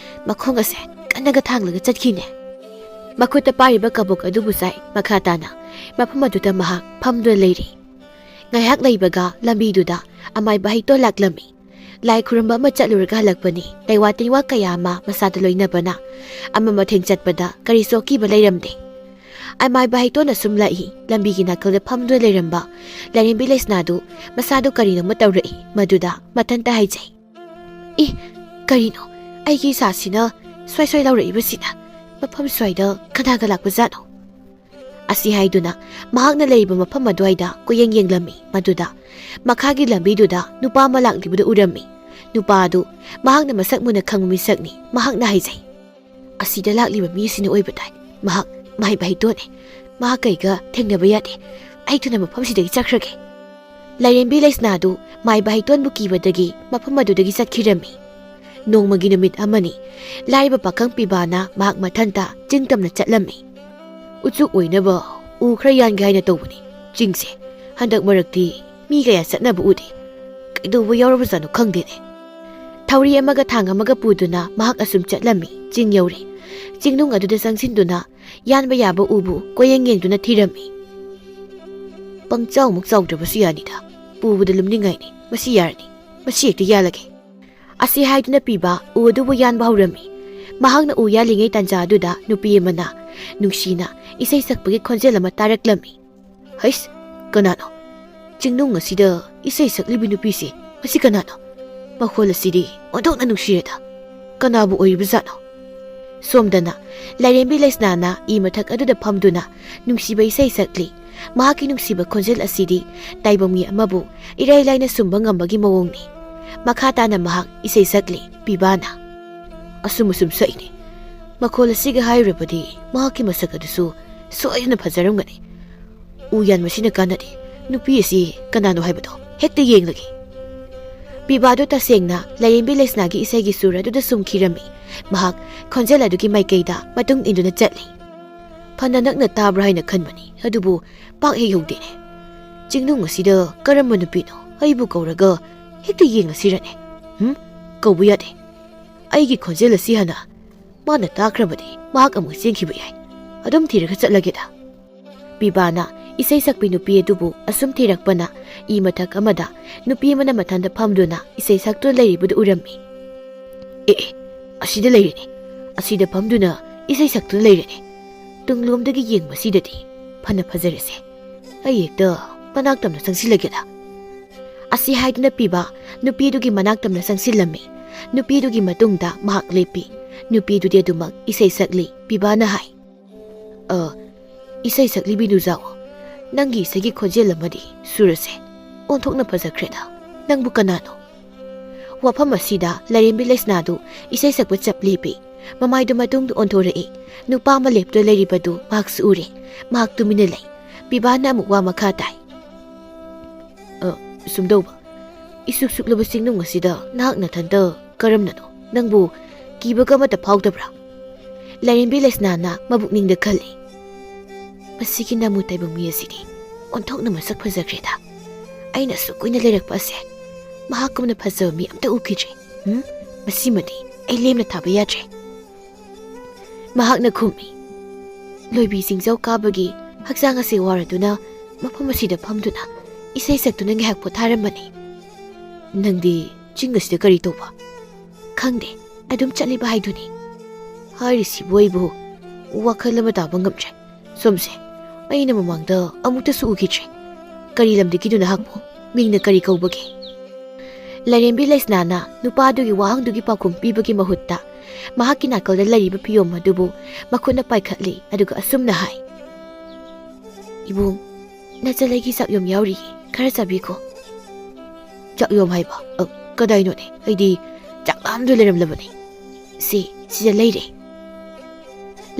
ꯃꯈꯣꯡ ꯑꯁꯦ ꯀꯟꯅꯒ ꯊꯥꯡꯂꯒ ꯆꯠꯈꯤꯅꯦ"꯫ ꯃꯈꯨꯠꯇ ꯄꯥꯏꯔꯤꯕ ꯀꯕꯣꯛ ꯑꯗꯨꯕꯨ ꯆꯥꯏ ꯃꯈꯥ ꯇꯥꯅ ꯃꯐꯝ ꯑꯗꯨꯗ ꯃꯍꯥꯛ ꯐꯝꯗꯨꯅ ꯂꯩꯔꯤ꯫ ꯉꯥꯏꯍꯥꯛ ꯂꯩꯕꯒ ꯂꯝꯕꯤꯗꯨꯗ ꯑꯃꯥꯏꯕ ꯍꯩꯇꯣꯟ ꯂꯥꯛꯂꯝꯃꯤ꯫ ꯂꯥꯏ ꯈꯨꯔꯨꯝꯕ ꯑꯃ ꯆꯠꯂꯨꯔꯒ ꯍꯜꯂꯛꯄꯅꯤ꯫ ꯂꯩꯋꯥ ꯇꯤꯟꯋꯥ ꯀꯌꯥ ꯑꯃ ꯃꯁꯥꯗ ꯂꯣꯏꯅꯕꯅ ꯑꯃ ꯃꯊꯦꯡ ꯆꯠꯄꯗ ꯀꯔꯤꯁꯨ ꯑꯀꯤꯕ ꯂꯩꯔꯝꯗꯦ꯫ ꯑꯃꯥꯏꯕ ꯍꯩꯇꯣꯟꯅ ꯁꯨꯝ ꯂꯥꯛꯏ꯫ ꯂꯝꯕꯤꯒꯤ ꯅꯥꯀꯜꯗ ꯐꯝꯗꯨꯅ ꯂꯩꯔꯝꯕ ꯂꯥꯏꯔꯦꯝꯕꯤ ꯂꯩꯁꯅꯥꯗꯨ ꯃꯁꯥꯗꯨ ꯀꯔꯤꯅꯣꯃ ꯇꯧꯔꯛꯏ꯫ ꯃꯗꯨꯗ ꯃꯊꯟꯇ ꯍꯥꯏꯖꯩ, "ꯏ, ꯀꯔꯤꯅꯣ ꯑꯩꯒꯤ ꯏꯁꯥꯁꯤꯅ ꯁ꯭ꯋꯥꯏ ꯁ꯭ꯋꯥꯏ ꯂꯥꯎꯔꯛꯏꯕꯁꯤꯅ? ꯃꯐꯝ ꯁ꯭ꯋꯥꯏꯗ ꯀꯅꯥꯒ ꯂꯥꯛꯄꯖꯥꯠꯅꯣ?" ꯑꯁꯤ ꯍꯥꯏꯗꯨꯅ ꯃꯍꯥꯛꯅ ꯂꯩꯔꯤꯕ ꯃꯐꯝ ꯑꯗꯨꯋꯥꯏꯗ ꯀꯣꯌꯦꯡ ꯌꯦꯡꯂꯝꯃꯤ꯫ ꯃꯗꯨꯗ ꯃꯈꯥꯒꯤ ꯂꯝꯕꯤꯗꯨꯗ ꯅꯨꯄꯥ ꯑꯃ ꯂꯥꯛꯂꯤꯕꯗꯨ ꯎꯔꯝꯃꯤ꯫ ꯅꯨꯄꯥ ꯑꯗꯨ ꯃꯍꯥꯛꯅ ꯃꯁꯛ ꯃꯨꯟꯅ ꯈꯪꯕ ꯃꯤꯁꯛꯅꯤ꯫ ꯃꯍꯥꯛꯅ ꯍꯥꯏꯖꯩ, "ꯑꯁꯤꯗ ꯂꯥꯛꯂꯤꯕ ꯃꯤ ꯑꯁꯤꯅ ꯑꯣꯏꯕ ꯇꯥꯏ꯫ ꯃꯍꯥꯛ ꯃꯥꯏꯕ ꯍꯩꯇꯣꯟꯅꯦ꯫ ꯃꯍꯥꯛ ꯀꯩꯒ ꯊꯦꯡꯅꯕ ꯌꯥꯗꯦ꯫ ꯑꯩ ꯊꯨꯅ ꯃꯐꯝꯁꯤꯗꯒꯤ ꯆꯠꯈ꯭ꯔꯒꯦ"꯫ ꯂꯥꯏꯔꯦꯝꯕꯤ ꯂꯩꯁꯅꯥꯗꯨ ꯃꯥꯏꯕ ꯍꯩꯇꯣꯟꯕꯨ ꯀꯤꯕꯗꯒꯤ ꯃꯐꯝ ꯑꯗꯨꯗꯒꯤ ꯆꯠꯈꯤꯔꯝꯃꯤ꯫ ꯅꯣꯡꯃꯒꯤ ꯅꯨꯃꯤꯠ ꯑꯃꯅꯤ꯫ ꯂꯥꯏꯔꯕ ꯄꯥꯈꯪ ꯄꯤꯕꯥꯅ ꯃꯍꯥꯛ ꯃꯊꯟꯇ ꯆꯤꯡ ꯇꯝꯅ ꯆꯠꯂꯝꯃꯤ꯫ "ꯎꯆꯨꯛ ꯑꯣꯏꯅꯕ ꯎ ꯈꯔ ꯌꯥꯟꯒꯦ ꯍꯥꯏꯅ ꯇꯧꯕꯅꯤ꯫ ꯆꯤꯡꯁꯦ ꯍꯟꯗꯛ ꯃꯔꯛꯇꯤ ꯃꯤ ꯀꯌꯥ ꯆꯠꯅꯕ ꯎꯗꯦ꯫ ꯀꯩꯗꯧꯕ ꯌꯥꯎꯔꯕꯖꯥꯠꯅꯣ ꯈꯪꯗꯦꯅꯦ"꯫ ꯊꯧꯔꯤ ꯑꯃꯒ ꯊꯥꯡ ꯑꯃꯒ ꯄꯨꯗꯨꯅ ꯃꯍꯥꯛ ꯑꯁꯨꯝ ꯆꯠꯂꯝꯃꯤ꯫ ꯆꯤꯡ ꯌꯧꯔꯦ꯫ ꯆꯤꯡꯅꯨꯡ ꯑꯗꯨꯗ ꯆꯪꯁꯤꯟꯗꯨꯅ ꯌꯥꯟꯕ ꯌꯥꯕ ꯎꯕꯨ ꯀꯣꯌꯦꯡ ꯌꯦꯡꯗꯨꯅ ꯊꯤꯔꯝꯃꯤ꯫ "ꯄꯪꯆꯥꯎꯃꯨꯛ ꯆꯥꯎꯗ꯭ꯔꯕꯁꯨ ꯌꯥꯅꯤꯗ꯫ ꯄꯨꯕꯗ ꯂꯨꯝꯅꯤꯡꯉꯥꯏꯅꯤ꯫ ꯃꯁꯤ ꯌꯥꯔꯅꯤ꯫ ꯃꯁꯤ ꯍꯦꯛꯇ ꯌꯥꯜꯂꯒꯦ"꯫ ꯑꯁꯤ ꯍꯥꯏꯗꯨꯅ ꯄꯤꯕ ꯎ ꯑꯗꯨꯕꯨ ꯌꯥꯟꯕ ꯍꯧꯔꯝꯃꯤ꯫ ꯃꯍꯥꯛꯅ ꯎ ꯌꯥꯜꯂꯤꯉꯩ ꯇꯥꯟꯖꯥ ꯑꯗꯨꯗ ꯅꯨꯄꯤ ꯑꯃꯅ ꯅꯨꯡꯁꯤꯅ ꯏꯁꯩ ꯁꯛꯄꯒꯤ ꯈꯣꯟꯖꯦꯜ ꯑꯃ ꯇꯥꯔꯛꯂꯝꯃꯤ꯫ "ꯍꯩꯁ, ꯀꯅꯥꯅꯣ? ꯆꯤꯡꯅꯨꯡ ꯑꯁꯤꯗ ꯏꯁꯩ ꯁꯛꯂꯤꯕꯤ ꯅꯨꯄꯤꯁꯤ? ꯃꯁꯤ ꯀꯅꯥꯅꯣ? ꯃꯈꯣꯜ ꯑꯁꯤꯗꯤ ꯑꯣꯟꯊꯣꯛꯅ ꯅꯨꯡꯁꯤꯔꯦꯗ꯫ ꯀꯅꯥꯕꯨ ꯑꯣꯏꯔꯤꯕꯖꯥꯠꯅꯣ?" ꯁꯣꯝꯗꯅ ꯂꯥꯏꯔꯦꯝꯕꯤ ꯂꯩꯁꯅꯥꯅ ꯏ ꯃꯊꯛ ꯑꯗꯨꯗ ꯐꯝꯗꯨꯅ ꯅꯨꯡꯁꯤꯕ ꯏꯁꯩ ꯁꯛꯂꯤ꯫ ꯃꯍꯥꯛꯀꯤ ꯅꯨꯡꯁꯤꯕ ꯈꯣꯟꯖꯦꯜ ꯑꯁꯤꯗꯤ ꯇꯥꯏꯕꯪ ꯃꯤ ꯑꯃꯕꯨ ꯏꯔꯥꯏ ꯂꯥꯏꯅ ꯁꯨꯝꯕ ꯉꯝꯕꯒꯤ ꯃꯑꯣꯡꯅꯤ꯫ ꯃꯈꯥ ꯇꯥꯅ ꯃꯍꯥꯛ ꯏꯁꯩ ꯁꯛꯂꯤ꯫ ꯄꯤꯕꯥꯅ, "ꯑꯁꯨꯝ ꯑꯁꯨꯝ ꯁꯛꯏꯅꯦ꯫ ꯃꯈꯣꯜ ꯑꯁꯤꯒ ꯍꯥꯏꯔꯨꯔꯕꯗꯤ ꯃꯍꯥꯛꯀꯤ ꯃꯁꯛ ꯑꯗꯨꯁꯨ ꯁꯣꯏꯗꯅ ꯐꯖꯔꯝꯒꯅꯤ꯫ ꯎ ꯌꯥꯟꯕꯁꯤꯅ ꯀꯥꯟꯅꯗꯦ꯫ ꯅꯨꯄꯤ ꯑꯁꯤ ꯀꯅꯥꯅꯣ ꯍꯥꯏꯕꯗꯣ ꯍꯦꯛꯇ ꯌꯦꯡꯂꯒꯦ"꯫ ꯄꯤꯕꯥꯗꯨ ꯇꯁꯦꯡꯅ ꯂꯥꯏꯔꯦꯝꯕꯤ ꯂꯩꯁꯅꯥꯒꯤ ꯏꯁꯩꯒꯤ ꯁꯨꯔ ꯑꯗꯨꯗ ꯁꯨꯝꯈꯤꯔꯝꯃꯤ꯫ ꯃꯍꯥꯛ ꯈꯣꯟꯖꯦꯜ ꯑꯗꯨꯒꯤ ꯃꯥꯏꯀꯩꯗ ꯃꯇꯨꯡ ꯏꯟꯗꯨꯅ ꯆꯠꯂꯤ꯫ ꯐꯅ ꯅꯛꯅ ꯇꯥꯕ꯭ꯔꯥ ꯍꯥꯏꯅ ꯈꯟꯕꯅꯤ, ꯑꯗꯨꯕꯨ ꯄꯥꯛ ꯍꯦꯛ ꯌꯧꯗꯦꯅꯦ꯫ ꯆꯤꯡꯅꯨꯡ ꯑꯁꯤꯗ ꯀꯔꯝꯕ ꯅꯨꯄꯤꯅꯣ ꯑꯩꯕꯨ ꯀꯧꯔꯒ ꯍꯦꯛꯇ ꯌꯦꯡꯂꯁꯤꯔꯅꯦ? ꯍꯨꯝ? ꯀꯧꯕ ꯌꯥꯗꯦ꯫ ꯑꯩꯒꯤ ꯈꯣꯟꯖꯦꯜ ꯑꯁꯤ ꯍꯥꯟꯅ ꯃꯥꯅ ꯇꯥꯈ꯭ꯔꯕꯗꯤ ꯃꯍꯥꯛ ꯑꯃꯨꯛ ꯆꯦꯟꯈꯤꯕ ꯌꯥꯏ꯫ ꯑꯗꯨꯝ ꯊꯤꯔꯒ ꯆꯠꯂꯒꯦꯗ꯫ ꯄꯤꯕꯥꯅ ꯏꯁꯩ ꯁꯛꯄꯤ ꯅꯨꯄꯤ ꯑꯗꯨꯕꯨ ꯑꯁꯨꯝ ꯊꯤꯔꯛꯄꯅ ꯏ ꯃꯊꯛ ꯑꯃꯗ ꯅꯨꯄꯤ ꯑꯃꯅ ꯃꯊꯟꯇ ꯐꯝꯗꯨꯅ ꯏꯁꯩ ꯁꯛꯇꯨꯅ ꯂꯩꯔꯤꯕꯗꯨ ꯎꯔꯝꯃꯤ꯫ "ꯑꯦ, ꯑꯦ, ꯑꯁꯤꯗ ꯂꯩꯔꯦꯅꯦ꯫ ꯑꯁꯤꯗ ꯐꯝꯗꯨꯅ ꯏꯁꯩ ꯁꯛꯇꯨꯅ ꯂꯩꯔꯦꯅꯦ꯫ ꯇꯨꯡꯂꯣꯝꯗꯒꯤ ꯌꯦꯡꯕꯁꯤꯗꯗꯤ ꯐꯅ ꯐꯖꯔꯦꯁꯦ꯫ ꯑꯩ ꯍꯦꯛꯇ ꯃꯅꯥꯛ ꯇꯝꯅ ꯆꯪꯁꯤꯜꯂꯒꯦꯗ"꯫ ꯑꯁꯤ ꯍꯥꯏꯗꯨꯅ ꯄꯤꯕꯥ ꯅꯨꯄꯤꯗꯨꯒꯤ ꯃꯅꯥꯛ ꯇꯝꯅ ꯆꯪꯁꯤꯜꯂꯝꯃꯤ꯫ ꯅꯨꯄꯤꯗꯨꯒꯤ ꯃꯇꯨꯡꯗ ꯃꯍꯥꯛ ꯂꯦꯞꯄꯤ꯫ ꯅꯨꯄꯤꯗꯨꯗꯤ ꯑꯗꯨꯃꯛ ꯏꯁꯩ ꯁꯛꯂꯤ꯫ ꯄꯤꯕꯥꯅ ꯍꯥꯏ, "ꯑ, ꯏꯁꯩ ꯁꯛꯂꯤꯕꯤ ꯅꯨꯖꯥꯎ, ꯅꯪꯒꯤ ꯏꯁꯩꯒꯤ ꯈꯣꯟꯖꯦꯜ ꯑꯃꯗꯤ ꯁꯨꯔꯁꯦ ꯑꯣꯟꯊꯣꯛꯅ ꯐꯖꯈ꯭ꯔꯦꯗ꯫ ꯅꯪꯕꯨ ꯀꯅꯥꯅꯣ?" ꯋꯥꯐꯝ ꯑꯁꯤꯗ ꯂꯥꯏꯔꯦꯝꯕꯤ ꯂꯩꯁꯅꯥꯗꯨ ꯏꯁꯩ ꯁꯛꯄ ꯆꯞ ꯂꯦꯞꯄꯤ꯫ ꯃꯃꯥꯏꯗꯨ ꯃꯇꯨꯡꯗ ꯑꯣꯟꯊꯣꯔꯛꯏ꯫ ꯅꯨꯄꯥ ꯑꯃ ꯂꯦꯞꯇꯨꯅ ꯂꯩꯔꯤꯕꯗꯨ ꯃꯍꯥꯛꯁꯨ ꯎꯔꯦ꯫ ꯃꯍꯥꯛ ꯇꯨꯃꯤꯟꯅ ꯂꯩ꯫ ꯄꯤꯕꯥꯅ ꯑꯃꯨꯛ ꯋꯥ ꯃꯈꯥ ꯇꯥꯏ, "ꯑ, ꯁꯨꯝꯗꯧꯕ, ꯏꯁꯨꯛ ꯁꯨꯛꯂꯕ ꯆꯤꯡꯅꯨꯡ ꯑꯁꯤꯗ ꯅꯍꯥꯛ ꯅꯊꯟꯇ ꯀꯔꯝꯅꯅꯣ? ꯅꯪꯕꯨ ꯀꯤꯕꯒ ꯑꯃꯠꯇ ꯐꯥꯎꯗꯕ꯭ꯔꯥ?" ꯂꯥꯏꯔꯦꯝꯕꯤ ꯂꯩꯁꯅꯥꯅ ꯃꯕꯨꯛꯅꯤꯡꯗ ꯈꯜꯂꯤ, "ꯃꯁꯤꯒꯤ ꯅꯥꯃꯨ ꯇꯥꯏꯕꯪ ꯃꯤ ꯑꯁꯤꯗꯤ ꯑꯣꯟꯊꯣꯛꯅ ꯃꯁꯛ ꯐꯖꯈ꯭ꯔꯦꯗ꯫ ꯑꯩꯅ ꯑꯁꯨꯛ ꯀꯨꯏꯅ ꯂꯩꯔꯛꯄ ꯑꯁꯦ ꯃꯍꯥꯛꯀꯨꯝꯅ ꯐꯖꯕ ꯃꯤ ꯑꯝꯇ ꯎꯈꯤꯗ꯭ꯔꯤ꯫ ꯎꯝ, ꯃꯁꯤꯃꯗꯤ ꯑꯩ ꯂꯦꯝꯅ ꯊꯥꯕ ꯌꯥꯗ꯭ꯔꯦ"꯫ ꯃꯍꯥꯛꯅ ꯈꯨꯝꯃꯤ, "ꯂꯣꯏꯕꯤ ꯆꯤꯡꯖꯥꯎ ꯀꯥꯕꯒꯤ ꯍꯛꯆꯥꯡ ꯑꯁꯤ ꯋꯥꯔꯗꯨꯅ ꯃꯐꯝ ꯑꯁꯤꯗ ꯐꯝꯗꯨꯅ ꯏꯁꯩ ꯁꯛꯇꯨꯅ ꯉꯥꯏꯍꯥꯛ ꯄꯣꯊꯥꯔꯝꯕꯅꯤ"꯫ "ꯅꯪꯗꯤ ꯆꯤꯡ ꯑꯁꯤꯗ ꯀꯔꯤ ꯇꯧꯕ?" "ꯈꯪꯗꯦ, ꯑꯗꯨꯝ ꯆꯠꯂꯤꯕ ꯍꯥꯏꯗꯨꯅꯤ"꯫ ꯍꯥꯏꯔꯤꯁꯤꯕꯨ ꯑꯩꯕꯨ ꯋꯥꯈꯜ ꯑꯃ ꯇꯥꯕ ꯉꯝꯗ꯭ꯔꯦ꯫ ꯁꯣꯝꯁꯦ, ꯑꯩꯅ ꯃꯃꯥꯡꯗ ꯑꯃꯨꯛꯇꯁꯨ ꯎꯈꯤꯗ꯭ꯔꯦ꯫ ꯀꯔꯤ ꯂꯝꯗꯒꯤꯅꯣ ꯅꯍꯥꯛꯄꯨ? ꯃꯤꯡꯅ ꯀꯔꯤ ꯀꯧꯕꯒꯦ? ꯂꯥꯏꯔꯦꯝꯕꯤ ꯂꯩꯁꯅꯥꯅ ꯅꯨꯄꯥꯗꯨꯒꯤ ꯋꯥꯍꯪꯗꯨꯒꯤ ꯄꯥꯎꯈꯨꯝ ꯄꯤꯕꯒꯤ ꯃꯍꯨꯠꯇ ꯃꯍꯥꯛꯀꯤ ꯅꯥꯀꯜꯗ ꯂꯩꯔꯤꯕ ꯐꯤꯌꯣꯝ ꯑꯗꯨꯕꯨ ꯃꯈꯨꯠꯅ ꯄꯥꯏꯈꯠꯂꯤ, ꯑꯗꯨꯒ ꯑꯁꯨꯝꯅ ꯍꯥꯏ, "ꯏꯕꯨꯡ, ꯅꯆꯜ ꯑꯩꯒꯤ ꯆꯥꯛꯌꯣꯝ ꯌꯥꯎꯔꯤ, ꯈꯔ ꯆꯥꯕꯤꯈꯣ"꯫ "ꯆꯥꯛꯌꯣꯝ ꯍꯥꯏꯕ? ꯑ, "ꯀꯗꯥꯏꯅꯣꯅꯦ? ꯑꯩꯗꯤ ꯆꯥꯛ ꯂꯥꯝꯗꯨ ꯂꯩꯔꯝꯂꯕꯅꯤ꯫ ꯁꯤ, ꯁꯤꯗ ꯂꯩꯔꯦ꯫"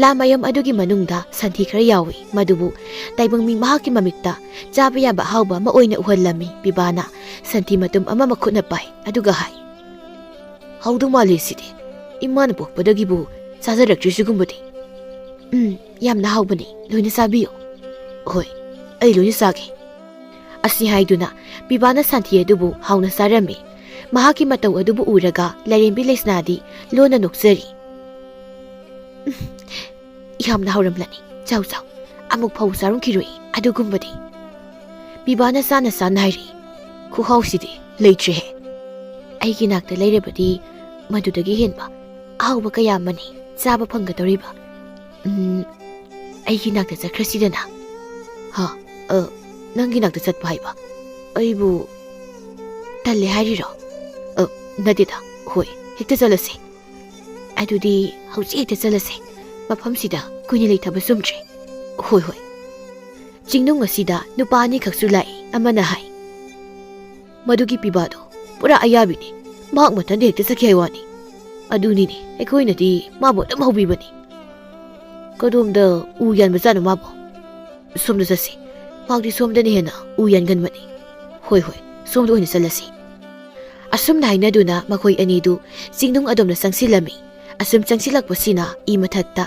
ꯂꯥ ꯃꯌꯨꯝ ꯑꯗꯨꯒꯤ ꯃꯅꯨꯡꯗ ꯁꯟꯊꯤ ꯈꯔ ꯌꯥꯎꯏ, ꯃꯗꯨꯕꯨ ꯇꯥꯏꯕꯪ ꯃꯤ ꯃꯍꯥꯛꯀꯤ ꯃꯃꯤꯠꯇ ꯆꯥꯕ ꯌꯥꯕ ꯑꯍꯥꯎꯕ ꯑꯃ ꯑꯣꯏꯅ ꯎꯍꯜꯂꯝꯃꯤ꯫ ꯄꯤꯕꯥꯅ ꯁꯟꯊꯤ ꯃꯇꯨꯝ ꯑꯃ ꯃꯈꯨꯠꯅ ꯄꯥꯏ, ꯑꯗꯨꯒ ꯍꯥꯏ, "ꯍꯥꯎꯗꯧ ꯃꯥꯜꯂꯤ ꯁꯤꯗꯤ꯫ ꯏꯃꯥꯅ ꯄꯣꯛꯄꯗꯒꯤꯕꯨ ꯆꯥꯖꯔꯛꯇ꯭ꯔꯤ ꯁꯤꯒꯨꯝꯕꯗꯤ꯫" "ꯎꯝ, ꯌꯥꯝꯅ ꯍꯥꯎꯕꯅꯤ, ꯂꯣꯏꯅ ꯆꯥꯕꯤꯌꯨ꯫" "ꯍꯣꯏ, ꯑꯩ ꯂꯣꯏꯅ ꯆꯥꯒꯦ꯫" ꯑꯁꯤ ꯍꯥꯏꯗꯨꯅ ꯄꯤꯕꯥꯅ ꯁꯟꯊꯤ ꯑꯗꯨꯕꯨ ꯍꯥꯎꯅ ꯆꯥꯔꯝꯃꯤ꯫ ꯃꯍꯥꯛꯀꯤ ꯃꯇꯧ ꯑꯗꯨꯕꯨ ꯎꯔꯒ ꯂꯥꯏꯔꯦꯝꯕꯤ ꯂꯩꯁꯅꯥꯗꯤ ꯂꯣꯟꯅ ꯅꯣꯛꯆꯔꯤ꯫ "ꯌꯥꯝꯅ ꯍꯥꯎꯔꯝꯂꯅꯤ꯫ ꯆꯥꯎ, ꯆꯥꯎ꯫ ꯑꯃꯨꯛ ꯐꯥꯎ ꯆꯥꯔꯝꯈꯤꯔꯣꯏ ꯑꯗꯨꯒꯨꯝꯕꯗꯤ꯫" ꯄꯤꯕꯥꯅ ꯆꯥꯅ ꯆꯥꯅ ꯍꯥꯏꯔꯤ, "ꯈꯨꯍꯥꯎꯁꯤꯗꯤ ꯂꯩꯇ꯭ꯔꯦꯍꯦ꯫ ꯑꯩꯒꯤ ꯅꯥꯛꯇ ꯂꯩꯔꯕꯗꯤ ꯃꯗꯨꯗꯒꯤ ꯍꯦꯟꯕ ꯑꯍꯥꯎꯕ ꯀꯌꯥ ꯑꯃꯅꯤ ꯆꯥꯕ ꯐꯪꯒꯗꯧꯔꯤꯕ꯫ ꯎꯝ, ꯑꯩꯒꯤ ꯅꯥꯛꯇ ꯆꯠꯈ꯭ꯔꯁꯤꯗꯅ꯫" "ꯍꯥ? ꯑ, ꯅꯪꯒꯤ ꯅꯥꯛꯇ ꯆꯠꯄ ꯍꯥꯏꯕ? ꯑꯩꯕꯨ ꯇꯜꯂꯦ ꯍꯥꯏꯔꯤꯔꯣ?" "ꯑ, ꯅꯠꯇꯦꯗ꯫ ꯍꯣꯏ, ꯍꯦꯛꯇ ꯆꯠꯂꯁꯦ꯫" "ꯑꯗꯨꯗꯤ ꯍꯧꯖꯤꯛ ꯍꯦꯛꯇ ꯆꯠꯂꯁꯦ꯫ ꯃꯐꯝꯁꯤꯗ ꯀꯨꯏꯅ ꯂꯩꯊꯕ ꯆꯨꯝꯗ꯭ꯔꯦ꯫" "ꯍꯣꯏ, ꯍꯣꯏ꯫" ꯆꯤꯡꯅꯨꯡ ꯑꯁꯤꯗ ꯅꯨꯄꯥ ꯑꯅꯤꯈꯛꯁꯨ ꯂꯥꯛꯏ꯫ ꯑꯃꯅ ꯍꯥꯏ, "ꯃꯗꯨꯒꯤ ꯄꯤꯕꯥꯗꯣ ꯄꯨꯔꯥ ꯑꯌꯥꯕꯤꯅꯤ꯫ ꯃꯍꯥꯛ ꯃꯊꯟꯇ ꯍꯦꯛꯇ ꯆꯠꯈꯤ ꯍꯥꯏ ꯋꯥꯅꯤ꯫ ꯑꯗꯨꯅꯤꯅꯦ, ꯑꯩꯈꯣꯏꯅꯗꯤ ꯃꯥꯕꯨ ꯑꯗꯨꯝ ꯍꯧꯕꯤꯕꯅꯤ꯫ ꯀꯗꯣꯝꯗ ꯎ ꯌꯥꯟꯕꯖꯥꯠꯅꯣ ꯃꯥꯕꯨ? ꯁꯣꯝꯗ ꯆꯠꯁꯤ꯫ ꯃꯍꯥꯛꯇꯤ ꯁꯣꯝꯗꯅ ꯍꯦꯟꯅ ꯎ ꯌꯥꯟꯒꯟꯕꯅꯤ꯫ ꯍꯣꯏ, ꯍꯣꯏ, ꯁꯣꯝꯗ ꯑꯣꯏꯅ ꯆꯠꯂꯁꯤ꯫" ꯑꯁꯨꯝꯅ ꯍꯥꯏꯅꯗꯨꯅ ꯃꯈꯣꯏ ꯑꯅꯤꯗꯨ ꯆꯤꯡꯅꯨꯡ ꯑꯗꯣꯝꯗ ꯆꯪꯁꯤꯜꯂꯝꯃꯤ꯫ ꯑꯁꯨꯝ ꯆꯪꯁꯤꯜꯂꯛꯄꯁꯤꯅ ꯏ ꯃꯊꯛꯇ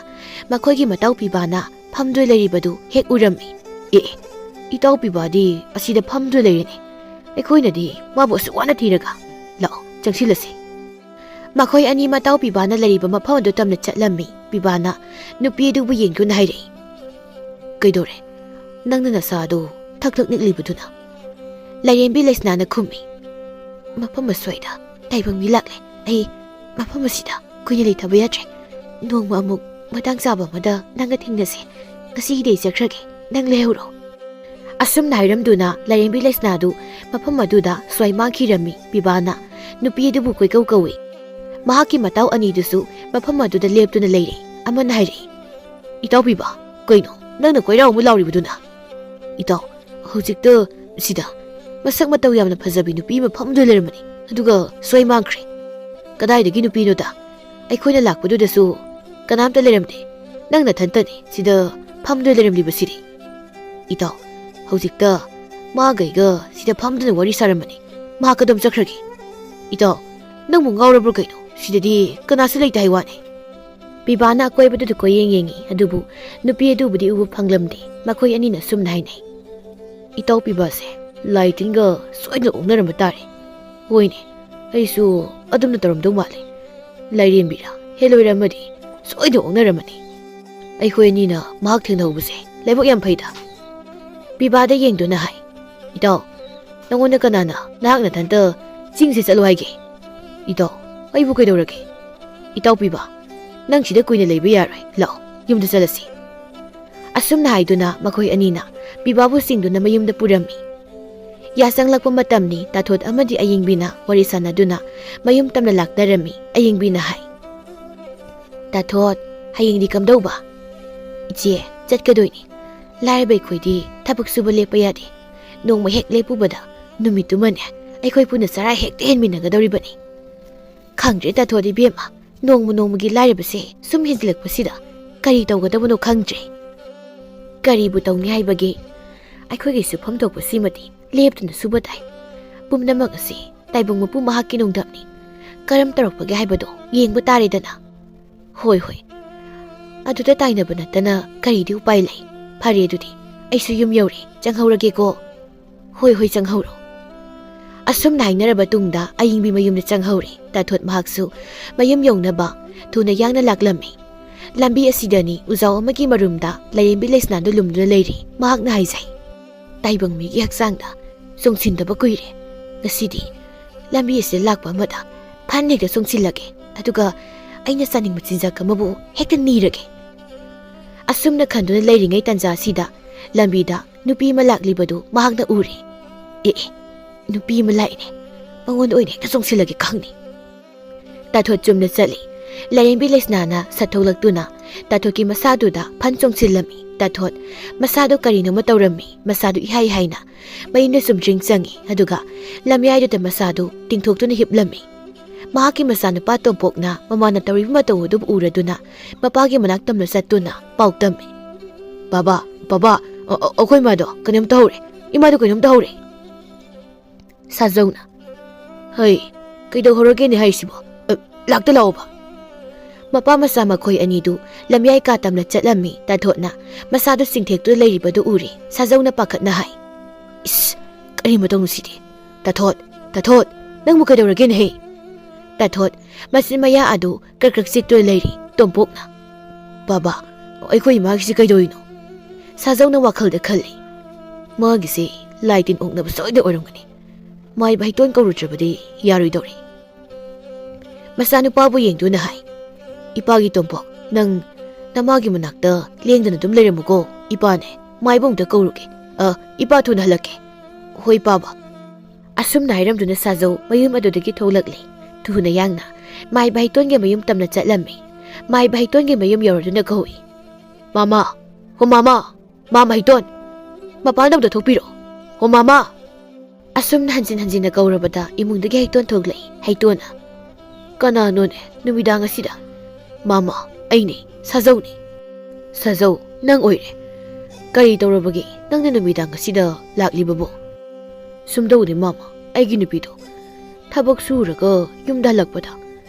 ꯃꯈꯣꯏꯒꯤ ꯃꯇꯥꯎ ꯄꯤꯕꯥꯅ ꯐꯝꯗꯨꯅ ꯂꯩꯔꯤꯕꯗꯨ ꯍꯦꯛ ꯎꯔꯝꯃꯤ꯫ "ꯑꯦ, ꯑꯦ, ꯏꯇꯥꯎ ꯄꯤꯕꯥꯗꯤ ꯑꯁꯤꯗ ꯐꯝꯗꯨꯅ ꯂꯩꯔꯦꯅꯦ꯫ ꯑꯩꯈꯣꯏꯅꯗꯤ ꯃꯥꯕꯨ ꯑꯁꯨꯛ ꯋꯥꯅ ꯊꯤꯔꯒ꯫ ꯂꯥꯛꯑꯣ, ꯆꯪꯁꯤꯜꯂꯁꯤ꯫" ꯃꯈꯣꯏ ꯑꯅꯤ ꯃꯇꯥꯎ ꯄꯤꯕꯥꯅ ꯂꯩꯔꯤꯕ ꯃꯐꯝ ꯑꯗꯨ ꯇꯝꯅ ꯆꯠꯂꯝꯃꯤ꯫ ꯄꯤꯕꯥꯅ ꯅꯨꯄꯤ ꯑꯗꯨꯕꯨ ꯌꯦꯡꯗꯨꯅ ꯍꯥꯏꯔꯛꯏ, "ꯀꯩꯗꯧꯔꯦ? ꯅꯪꯅ ꯅꯁꯥꯗꯨ ꯊꯛ ꯊꯛ ꯅꯤꯛꯂꯤꯕꯗꯨꯅ?" ꯂꯥꯏꯔꯦꯝꯕꯤ ꯂꯩꯁꯅꯥꯅ ꯈꯨꯝꯃꯤ, "ꯃꯐꯝ ꯑꯁ꯭ꯋꯥꯏꯗ ꯇꯥꯏꯕꯪ ꯃꯤ ꯂꯥꯛꯂꯦ꯫ ꯑꯩ ꯃꯐꯝ ꯑꯁꯤꯗ ꯀꯨꯏꯅ ꯂꯩꯊꯕ ꯌꯥꯗ꯭ꯔꯦ꯫ ꯅꯣꯡꯃ ꯑꯃꯨꯛ ꯃꯇꯥꯡ ꯆꯥꯕ ꯑꯃꯗ ꯅꯪꯒ ꯊꯦꯡꯅꯁꯦ꯫ ꯉꯁꯤꯒꯤꯗꯤ ꯑꯩ ꯆꯠꯈ꯭ꯔꯒꯦ꯫ ꯅꯪ ꯂꯩꯍꯧꯔꯣ꯫" ꯑꯁꯨꯝꯅ ꯍꯥꯏꯔꯝꯗꯨꯅ ꯂꯥꯏꯔꯦꯝꯕꯤ ꯂꯩꯁꯅꯥꯗꯨ ꯃꯐꯝ ꯑꯗꯨꯗ ꯁ꯭ꯋꯥꯏ ꯃꯥꯡꯈꯤꯔꯝꯃꯤ꯫ ꯄꯤꯕꯥꯅ ꯅꯨꯄꯤ ꯑꯗꯨꯕꯨ ꯀꯣꯏꯀꯧ ꯀꯧꯏ꯫ ꯃꯍꯥꯛꯀꯤ ꯃꯇꯥꯎ ꯑꯅꯤꯗꯨꯁꯨ ꯃꯐꯝ ꯑꯗꯨꯗ ꯂꯦꯞꯇꯨꯅ ꯂꯩꯔꯦ꯫ ꯑꯃꯅ ꯍꯥꯏꯔꯛꯏ, "ꯏꯇꯥꯎ ꯄꯤꯕꯥ, ꯀꯩꯅꯣ ꯅꯪꯅ ꯀꯣꯏꯔꯥꯎ ꯑꯃ ꯂꯥꯎꯔꯤꯕꯗꯨꯅ?" "ꯏꯇꯥꯎ, ꯍꯧꯖꯤꯛꯇ ꯁꯤꯗ ꯃꯁꯛ ꯃꯇꯧ ꯌꯥꯝꯅ ꯐꯖꯕꯤ ꯅꯨꯄꯤ ꯑꯃ ꯐꯝꯗꯨꯅ ꯂꯩꯔꯝꯕꯅꯤ꯫ ꯑꯗꯨꯒ ꯁꯣꯏ ꯃꯥꯡꯈ꯭ꯔꯦ꯫ ꯀꯗꯥꯏꯗꯒꯤ ꯅꯨꯄꯤꯅꯣꯗ? ꯑꯩꯈꯣꯏꯅ ꯂꯥꯛꯄꯗꯨꯗꯁꯨ ꯀꯅꯥꯝꯇ ꯂꯩꯔꯝꯗꯦ꯫ ꯅꯪ ꯅꯊꯟꯇꯅꯤ ꯁꯤꯗ ꯐꯝꯗꯨꯅ ꯂꯩꯔꯝꯂꯤꯕꯁꯤꯗꯤ꯫ ꯏꯇꯥꯎ, ꯍꯧꯖꯤꯛꯇ ꯃꯥꯒ ꯑꯩꯒ ꯁꯤꯗ ꯐꯝꯗꯨꯅ ꯋꯥꯔꯤ ꯁꯥꯔꯝꯕꯅꯤ꯫ ꯃꯍꯥꯛ ꯀꯗꯣꯝ ꯆꯠꯈ꯭ꯔꯒꯦ? ꯏꯇꯥꯎ, ꯅꯪꯕꯨ ꯉꯥꯎꯔꯕ꯭ꯔꯣ ꯀꯩꯅꯣ? ꯁꯤꯗꯗꯤ ꯀꯅꯥꯁꯨ ꯂꯩꯇꯦ ꯍꯥꯏ ꯋꯥꯅꯤ꯫ ꯄꯤꯕꯥꯅ ꯑꯀꯣꯏꯕꯗꯨꯗ ꯀꯣꯏꯌꯦꯡ ꯌꯦꯡꯉꯤ, ꯑꯗꯨꯕꯨ ꯅꯨꯄꯤ ꯑꯗꯨꯕꯨꯗꯤ ꯎꯕ ꯐꯪꯂꯝꯗꯦ꯫ ꯃꯈꯣꯏ ꯑꯅꯤꯅ ꯑꯁꯨꯝꯅ ꯍꯥꯏꯅꯩ, "ꯏꯇꯥꯎ ꯄꯤꯕꯥꯁꯦ ꯂꯥꯏ ꯇꯤꯟꯒ ꯁꯣꯏꯗꯅ ꯑꯣꯛꯅꯔꯝꯕ ꯇꯥꯔꯦ꯫ ꯍꯣꯏꯅꯦ, ꯑꯩꯁꯨ ꯑꯗꯨꯝꯅ ꯇꯧꯔꯝꯗꯧ ꯃꯥꯜꯂꯦ꯫ ꯂꯥꯏꯔꯦꯝꯕꯤꯔ ꯍꯦꯂꯣꯏꯔ ꯑꯃꯗꯤ ꯁꯣꯏꯗꯅ ꯑꯣꯛꯅꯔꯝꯃꯅꯤ꯫ ꯑꯩꯈꯣꯏ ꯑꯅꯤꯅ ꯃꯍꯥꯛ ꯊꯦꯡꯅꯍꯧꯕꯁꯦ ꯂꯥꯏꯕꯛ ꯌꯥꯝ ꯐꯩꯗ꯫" ꯄꯤꯕꯥꯗ ꯌꯦꯡꯗꯨꯅ ꯍꯥꯏ, "ꯏꯇꯥꯎ, ꯅꯉꯣꯟꯗ ꯀꯅꯥꯅ ꯅꯍꯥꯛ ꯅꯊꯟꯇ ꯆꯤꯡꯁꯦ ꯆꯠꯂꯨ ꯍꯥꯏꯒꯦ? ꯏꯇꯥꯎ, ꯑꯩꯕꯨ ꯀꯩꯗꯧꯔꯒꯦ? ꯏꯇꯥꯎ ꯄꯤꯕꯥ, ꯅꯪ ꯁꯤꯗ ꯀꯨꯏꯅ ꯂꯩꯕ ꯌꯥꯔꯣꯏ꯫ ꯂꯥꯛꯑꯣ, ꯌꯨꯝꯗ ꯆꯠꯂꯁꯤ꯫" ꯑꯁꯨꯝꯅ ꯍꯥꯏꯗꯨꯅ ꯃꯈꯣꯏ ꯑꯅꯤꯅ ꯄꯤꯕꯥꯕꯨ ꯆꯤꯡꯗꯨꯅ ꯃꯌꯨꯝꯗ ꯄꯨꯔꯝꯃꯤ꯫ ꯌꯥꯆꯪꯂꯛꯄ ꯃꯇꯝꯅꯤ꯫ ꯇꯥꯊꯣꯠ ꯑꯃꯗꯤ ꯑꯌꯤꯡꯕꯤꯅ ꯋꯥꯔꯤ ꯁꯥꯟꯅꯗꯨꯅ ꯃꯌꯨꯝ ꯇꯝꯅ ꯂꯥꯛꯅꯔꯝꯃꯤ꯫ ꯑꯌꯤꯡꯕꯤꯅ ꯍꯥꯏ, "ꯇꯥꯊꯣꯠ, ꯍꯌꯦꯡꯗꯤ ꯀꯝꯗꯧꯕ?" "ꯏꯆꯦ, ꯆꯠꯀꯗꯣꯏꯅꯤ꯫ ꯂꯥꯏꯔꯕ ꯑꯩꯈꯣꯏꯗꯤ ꯊꯕꯛ ꯁꯨꯕ ꯂꯦꯞꯄ ꯌꯥꯗꯦ꯫ ꯅꯣꯡꯃ ꯍꯦꯛ ꯂꯦꯞꯄꯨꯕꯗ ꯅꯨꯃꯤꯠꯇꯨꯃꯅꯦ ꯑꯩꯈꯣꯏ ꯄꯨꯟꯅ ꯆꯔꯥ ꯍꯦꯛꯇ ꯍꯦꯟꯃꯤꯟꯅꯒꯗꯧꯔꯤꯕꯅꯤ꯫ ꯈꯪꯗ꯭ꯔꯦ ꯇꯥꯊꯣꯠ ꯏꯕꯦꯝꯃ, ꯅꯣꯡꯃ ꯅꯣꯡꯃꯒꯤ ꯂꯥꯏꯔꯕꯁꯦ ꯁꯨꯝ ꯍꯦꯟꯖꯤꯜꯂꯛꯄꯁꯤꯗ ꯀꯔꯤ ꯇꯧꯒꯗꯕꯅꯣ ꯈꯪꯗ꯭ꯔꯦ꯫ ꯀꯔꯤꯕꯨ ꯇꯧꯅꯤ ꯍꯥꯏꯕꯒꯦ? ꯑꯩꯈꯣꯏꯒꯤ ꯁꯨꯐꯝ ꯊꯣꯛꯄꯁꯤꯃꯗꯤ ꯂꯦꯞꯇꯅ ꯁꯨꯕ ꯇꯥꯏ꯫ ꯄꯨꯝꯅꯃꯛ ꯑꯁꯤ ꯇꯥꯏꯕꯪ ꯃꯄꯨ ꯃꯍꯥꯛꯀꯤ ꯅꯣꯡꯗꯝꯅꯤ꯫ ꯀꯔꯝ ꯇꯧꯔꯛꯄꯒꯦ ꯍꯥꯏꯕꯗꯣ ꯌꯦꯡꯕ ꯇꯥꯔꯦꯗꯅ꯫" "ꯍꯣꯏ, ꯍꯣꯏ꯫ ꯑꯗꯨꯗ ꯇꯥꯏꯅꯕ ꯅꯠꯇꯅ ꯀꯔꯤꯗꯤ ꯎꯄꯥꯏ ꯂꯩ? ꯐꯔꯦ ꯑꯗꯨꯗꯤ, ꯑꯩꯁꯨ ꯌꯨꯝ ꯌꯧꯔꯦ, ꯆꯪꯍꯧꯔꯒꯦꯀꯣ꯫" "ꯍꯣꯏ, ꯍꯣꯏ, ꯆꯪꯍꯧꯔꯣ꯫" ꯑꯁꯨꯝꯅ ꯍꯥꯏꯅꯔꯕ ꯇꯨꯡꯗ ꯑꯌꯤꯡꯕꯤ ꯃꯌꯨꯝꯗ ꯆꯪꯍꯧꯔꯦ꯫ ꯇꯥꯊꯣꯠ ꯃꯍꯥꯛꯁꯨ ꯃꯌꯨꯝ ꯌꯧꯅꯕ ꯊꯨꯅ ꯌꯥꯡꯅ ꯂꯥꯛꯂꯝꯃꯤ꯫ ꯂꯝꯕꯤ ꯑꯁꯤꯗꯅꯤ ꯎꯖꯥꯎ ꯑꯃꯒꯤ ꯃꯔꯨꯝꯗ ꯂꯥꯏꯔꯦꯝꯕꯤ ꯂꯩꯁꯅꯥꯗꯨ ꯂꯨꯝꯗꯨꯅ ꯂꯩꯔꯤ꯫ ꯃꯍꯥꯛꯅ ꯍꯥꯏꯖꯩ, "ꯇꯥꯏꯕꯪ ꯃꯤꯒꯤ ꯍꯛꯆꯥꯡꯗ ꯆꯣꯡꯁꯤꯟꯗꯕ ꯀꯨꯏꯔꯦ꯫ ꯉꯁꯤꯗꯤ ꯂꯝꯕꯤ ꯑꯁꯤꯗ ꯂꯥꯛꯄ ꯑꯃꯗ ꯐꯟ ꯍꯦꯛꯇ ꯆꯣꯡꯁꯤꯜꯂꯒꯦ, ꯑꯗꯨꯒ ꯑꯩꯅ ꯆꯥꯅꯤꯡꯕ ꯆꯤꯟꯖꯥꯛ ꯑꯃꯕꯨ ꯍꯦꯛꯇ ꯅꯤꯔꯒꯦ꯫" ꯑꯁꯨꯝꯅ ꯈꯟꯗꯨꯅ ꯂꯩꯔꯤꯉꯩ ꯇꯟꯖꯥ ꯑꯁꯤꯗ ꯂꯝꯕꯤꯗ ꯅꯨꯄꯤ ꯑꯃ ꯂꯥꯛꯂꯤꯕꯗꯨ ꯃꯍꯥꯛꯅ ꯎꯔꯦ꯫ "ꯑꯦ, ꯑꯦ, ꯅꯨꯄꯤ ꯑꯃ ꯂꯥꯛꯏꯅꯦ, ꯃꯉꯣꯟꯗ ꯑꯣꯏꯅ ꯍꯦꯛꯇ ꯆꯣꯡꯁꯤꯜꯂꯒꯦ ꯈꯪꯅꯤ꯫" ꯇꯥꯊꯣꯠ ꯆꯨꯝꯅ ꯆꯠꯂꯤ꯫ ꯂꯥꯏꯔꯦꯝꯕꯤ ꯂꯩꯁꯅꯥꯅ ꯁꯠ ꯊꯣꯛꯂꯛꯇꯨꯅ ꯇꯥꯊꯣꯠꯀꯤ ꯃꯁꯥꯗꯨꯗ ꯐꯟ ꯆꯣꯡꯁꯤꯜꯂꯝꯃꯤ꯫ ꯇꯥꯊꯣꯠ ꯃꯁꯥꯗꯨ ꯀꯔꯤꯅꯣꯃ ꯇꯧꯔꯝꯃꯤ꯫ ꯃꯁꯥꯗꯨ ꯏꯍꯥꯏ ꯍꯥꯏꯅ ꯃꯌꯨꯝꯗ ꯁꯨꯝ ꯗ꯭ꯔꯤꯡ ꯆꯪꯉꯤ꯫ ꯑꯗꯨꯒ ꯂꯝꯌꯥꯏꯗꯨꯗ ꯃꯁꯥꯗꯨ ꯇꯤꯡꯊꯣꯛꯇꯨꯅ ꯍꯤꯞꯂꯝꯃꯤ꯫ ꯃꯍꯥꯛꯀꯤ ꯃꯆꯥꯅꯨꯄꯥ ꯇꯣꯝꯄꯣꯛꯅ ꯃꯃꯥꯅ ꯇꯧꯔꯤꯕ ꯃꯇꯧ ꯑꯗꯨꯕꯨ ꯎꯔꯗꯨꯅ ꯃꯄꯥꯒꯤ ꯃꯅꯥꯛ ꯇꯝꯅ ꯆꯠꯇꯨꯅ ꯄꯥꯎ ꯇꯝꯃꯤ꯫ "ꯕꯥꯕꯥ, ꯕꯥꯕꯥ, ꯑ-, ꯑ-, ꯑꯩꯈꯣꯏ ꯃꯥꯗꯣ ꯀꯩꯅꯣꯝ ꯇꯧꯍꯧꯔꯦ꯫ ꯏꯃꯥꯗꯣ ꯀꯩꯅꯣꯝ ꯇꯧꯍꯧꯔꯦ꯫" ꯁꯥꯖꯧꯅ, "ꯍꯩ, ꯀꯩꯗꯧꯍꯧꯔꯒꯦꯅꯦ ꯍꯥꯏꯁꯤꯕꯣ? ꯑ, ꯂꯥꯛꯇ ꯂꯥꯛꯑꯣꯕ꯫" ꯃꯄꯥ ꯃꯆꯥ ꯃꯈꯣꯏ ꯑꯅꯤꯗꯨ ꯂꯝꯌꯥꯏ ꯀꯥ ꯇꯝꯅ ꯆꯠꯂꯝꯃꯤ꯫ ꯇꯥꯊꯣꯠꯅ ꯃꯁꯥꯗꯨ ꯆꯤꯡꯊꯦꯛꯇꯨꯅ ꯂꯩꯔꯤꯕꯗꯨ ꯎꯔꯦ꯫ ꯁꯥꯖꯧꯅ ꯄꯥꯈꯠꯅ ꯍꯥꯏ, "ꯏꯁ, ꯀꯔꯤ ꯃꯇꯧꯅꯣ ꯁꯤꯗꯤ? ꯇꯥꯊꯣꯠ, ꯇꯥꯊꯣꯠ, ꯅꯪꯕꯨ ꯀꯩꯗꯧꯔꯒꯦꯅꯦꯍꯦ?" ꯇꯥꯊꯣꯠ ꯃꯆꯤꯟ ꯃꯌꯥ ꯑꯗꯨ ꯀ꯭ꯔꯛ ꯀ꯭ꯔꯛ ꯆꯤꯛꯇꯨꯅ ꯂꯩꯔꯤ꯫ ꯇꯣꯝꯄꯣꯛꯅ, "ꯕꯥꯕꯥ, ꯑꯩꯈꯣꯏ ꯏꯃꯥꯒꯤꯁꯤ ꯀꯩꯗꯧꯔꯤꯅꯣ?" ꯁꯥꯖꯧꯅ ꯋꯥꯈꯜꯗ ꯈꯜꯂꯤ, "ꯃꯥꯒꯤꯁꯦ ꯂꯥꯏ ꯇꯤꯟ ꯑꯣꯛꯅꯕ ꯁꯣꯏꯗ ꯑꯣꯏꯔꯝꯒꯅꯤ꯫ ꯃꯥꯏꯕ ꯍꯩꯇꯣꯟ ꯀꯧꯔꯨꯗ꯭ꯔꯕꯗꯤ ꯌꯥꯔꯣꯏꯗꯧꯔꯤ꯫" ꯃꯆꯥꯅꯨꯄꯥꯕꯨ ꯌꯦꯡꯗꯨꯅ ꯍꯥꯏ, "ꯏꯄꯥꯒꯤ ꯇꯣꯝꯄꯣꯛ, ꯅꯪ ꯅꯃꯥꯒꯤ ꯃꯅꯥꯛꯇ ꯂꯦꯡꯗꯅ ꯑꯗꯨꯝ ꯂꯩꯔꯝꯃꯨꯀꯣ꯫ ꯏꯄꯥꯅꯦ, ꯃꯥꯏꯕ ꯑꯝꯇ ꯀꯧꯔꯨꯒꯦ꯫ ꯑ, ꯏꯄꯥ ꯊꯨꯅ ꯍꯜꯂꯛꯀꯦ꯫" "ꯍꯣꯏ, ꯄꯥꯕ꯫" ꯑꯁꯨꯝꯅ ꯍꯥꯏꯔꯝꯗꯨꯅ ꯁꯥꯖꯧ ꯃꯌꯨꯝ ꯑꯗꯨꯗꯒꯤ ꯊꯣꯛꯂꯛꯂꯦ꯫ ꯊꯨꯅ ꯌꯥꯡꯅ ꯃꯥꯏꯕ ꯍꯩꯇꯣꯟꯒꯤ ꯃꯌꯨꯝ ꯇꯝꯅ ꯆꯠꯂꯝꯃꯤ꯫ ꯃꯥꯏꯕ ꯍꯩꯇꯣꯟꯒꯤ ꯃꯌꯨꯝ ꯌꯧꯔꯗꯨꯅ ꯀꯧꯏ, "ꯃꯃꯥ, ꯍꯣ ꯃꯃꯥ, ꯃꯥ ꯃꯍꯩꯇꯣꯟ, ꯃꯄꯥꯟꯗ ꯑꯝꯇ ꯊꯣꯛꯄꯤꯔꯣ, ꯍꯣ ꯃꯃꯥ꯫" ꯑꯁꯨꯝꯅ ꯍꯟꯖꯤꯟ ꯍꯟꯖꯤꯟꯅ ꯀꯧꯔꯕꯗ ꯏꯃꯨꯡꯗꯒꯤ ꯍꯩꯇꯣꯟ ꯊꯣꯛꯂꯛꯏ꯫ ꯍꯩꯇꯣꯟꯅ, "ꯀꯅꯥꯅꯣꯅꯦ ꯅꯨꯃꯤꯗꯥꯡ ꯑꯁꯤꯗ?" "ꯃꯃꯥ, ꯑꯩꯅꯦ, ꯁꯥꯖꯧꯅꯦ꯫" "ꯁꯥꯖꯧ, ꯅꯪ ꯑꯣꯏꯔꯦ꯫ ꯀꯔꯤ ꯇꯧꯔꯕꯒꯦ ꯅꯪꯅ ꯅꯨꯃꯤꯗꯥꯡ ꯑꯁꯤꯗ ꯂꯥꯛꯂꯤꯕꯕꯨ?" "ꯁꯨꯝꯗꯧꯅꯦ ꯃꯃꯥ, ꯑꯩꯒꯤ ꯅꯨꯄꯤꯗꯣ ꯊꯕꯛ ꯁꯨꯔꯒ ꯌꯨꯝꯗ ꯍꯜꯂꯛꯄꯗ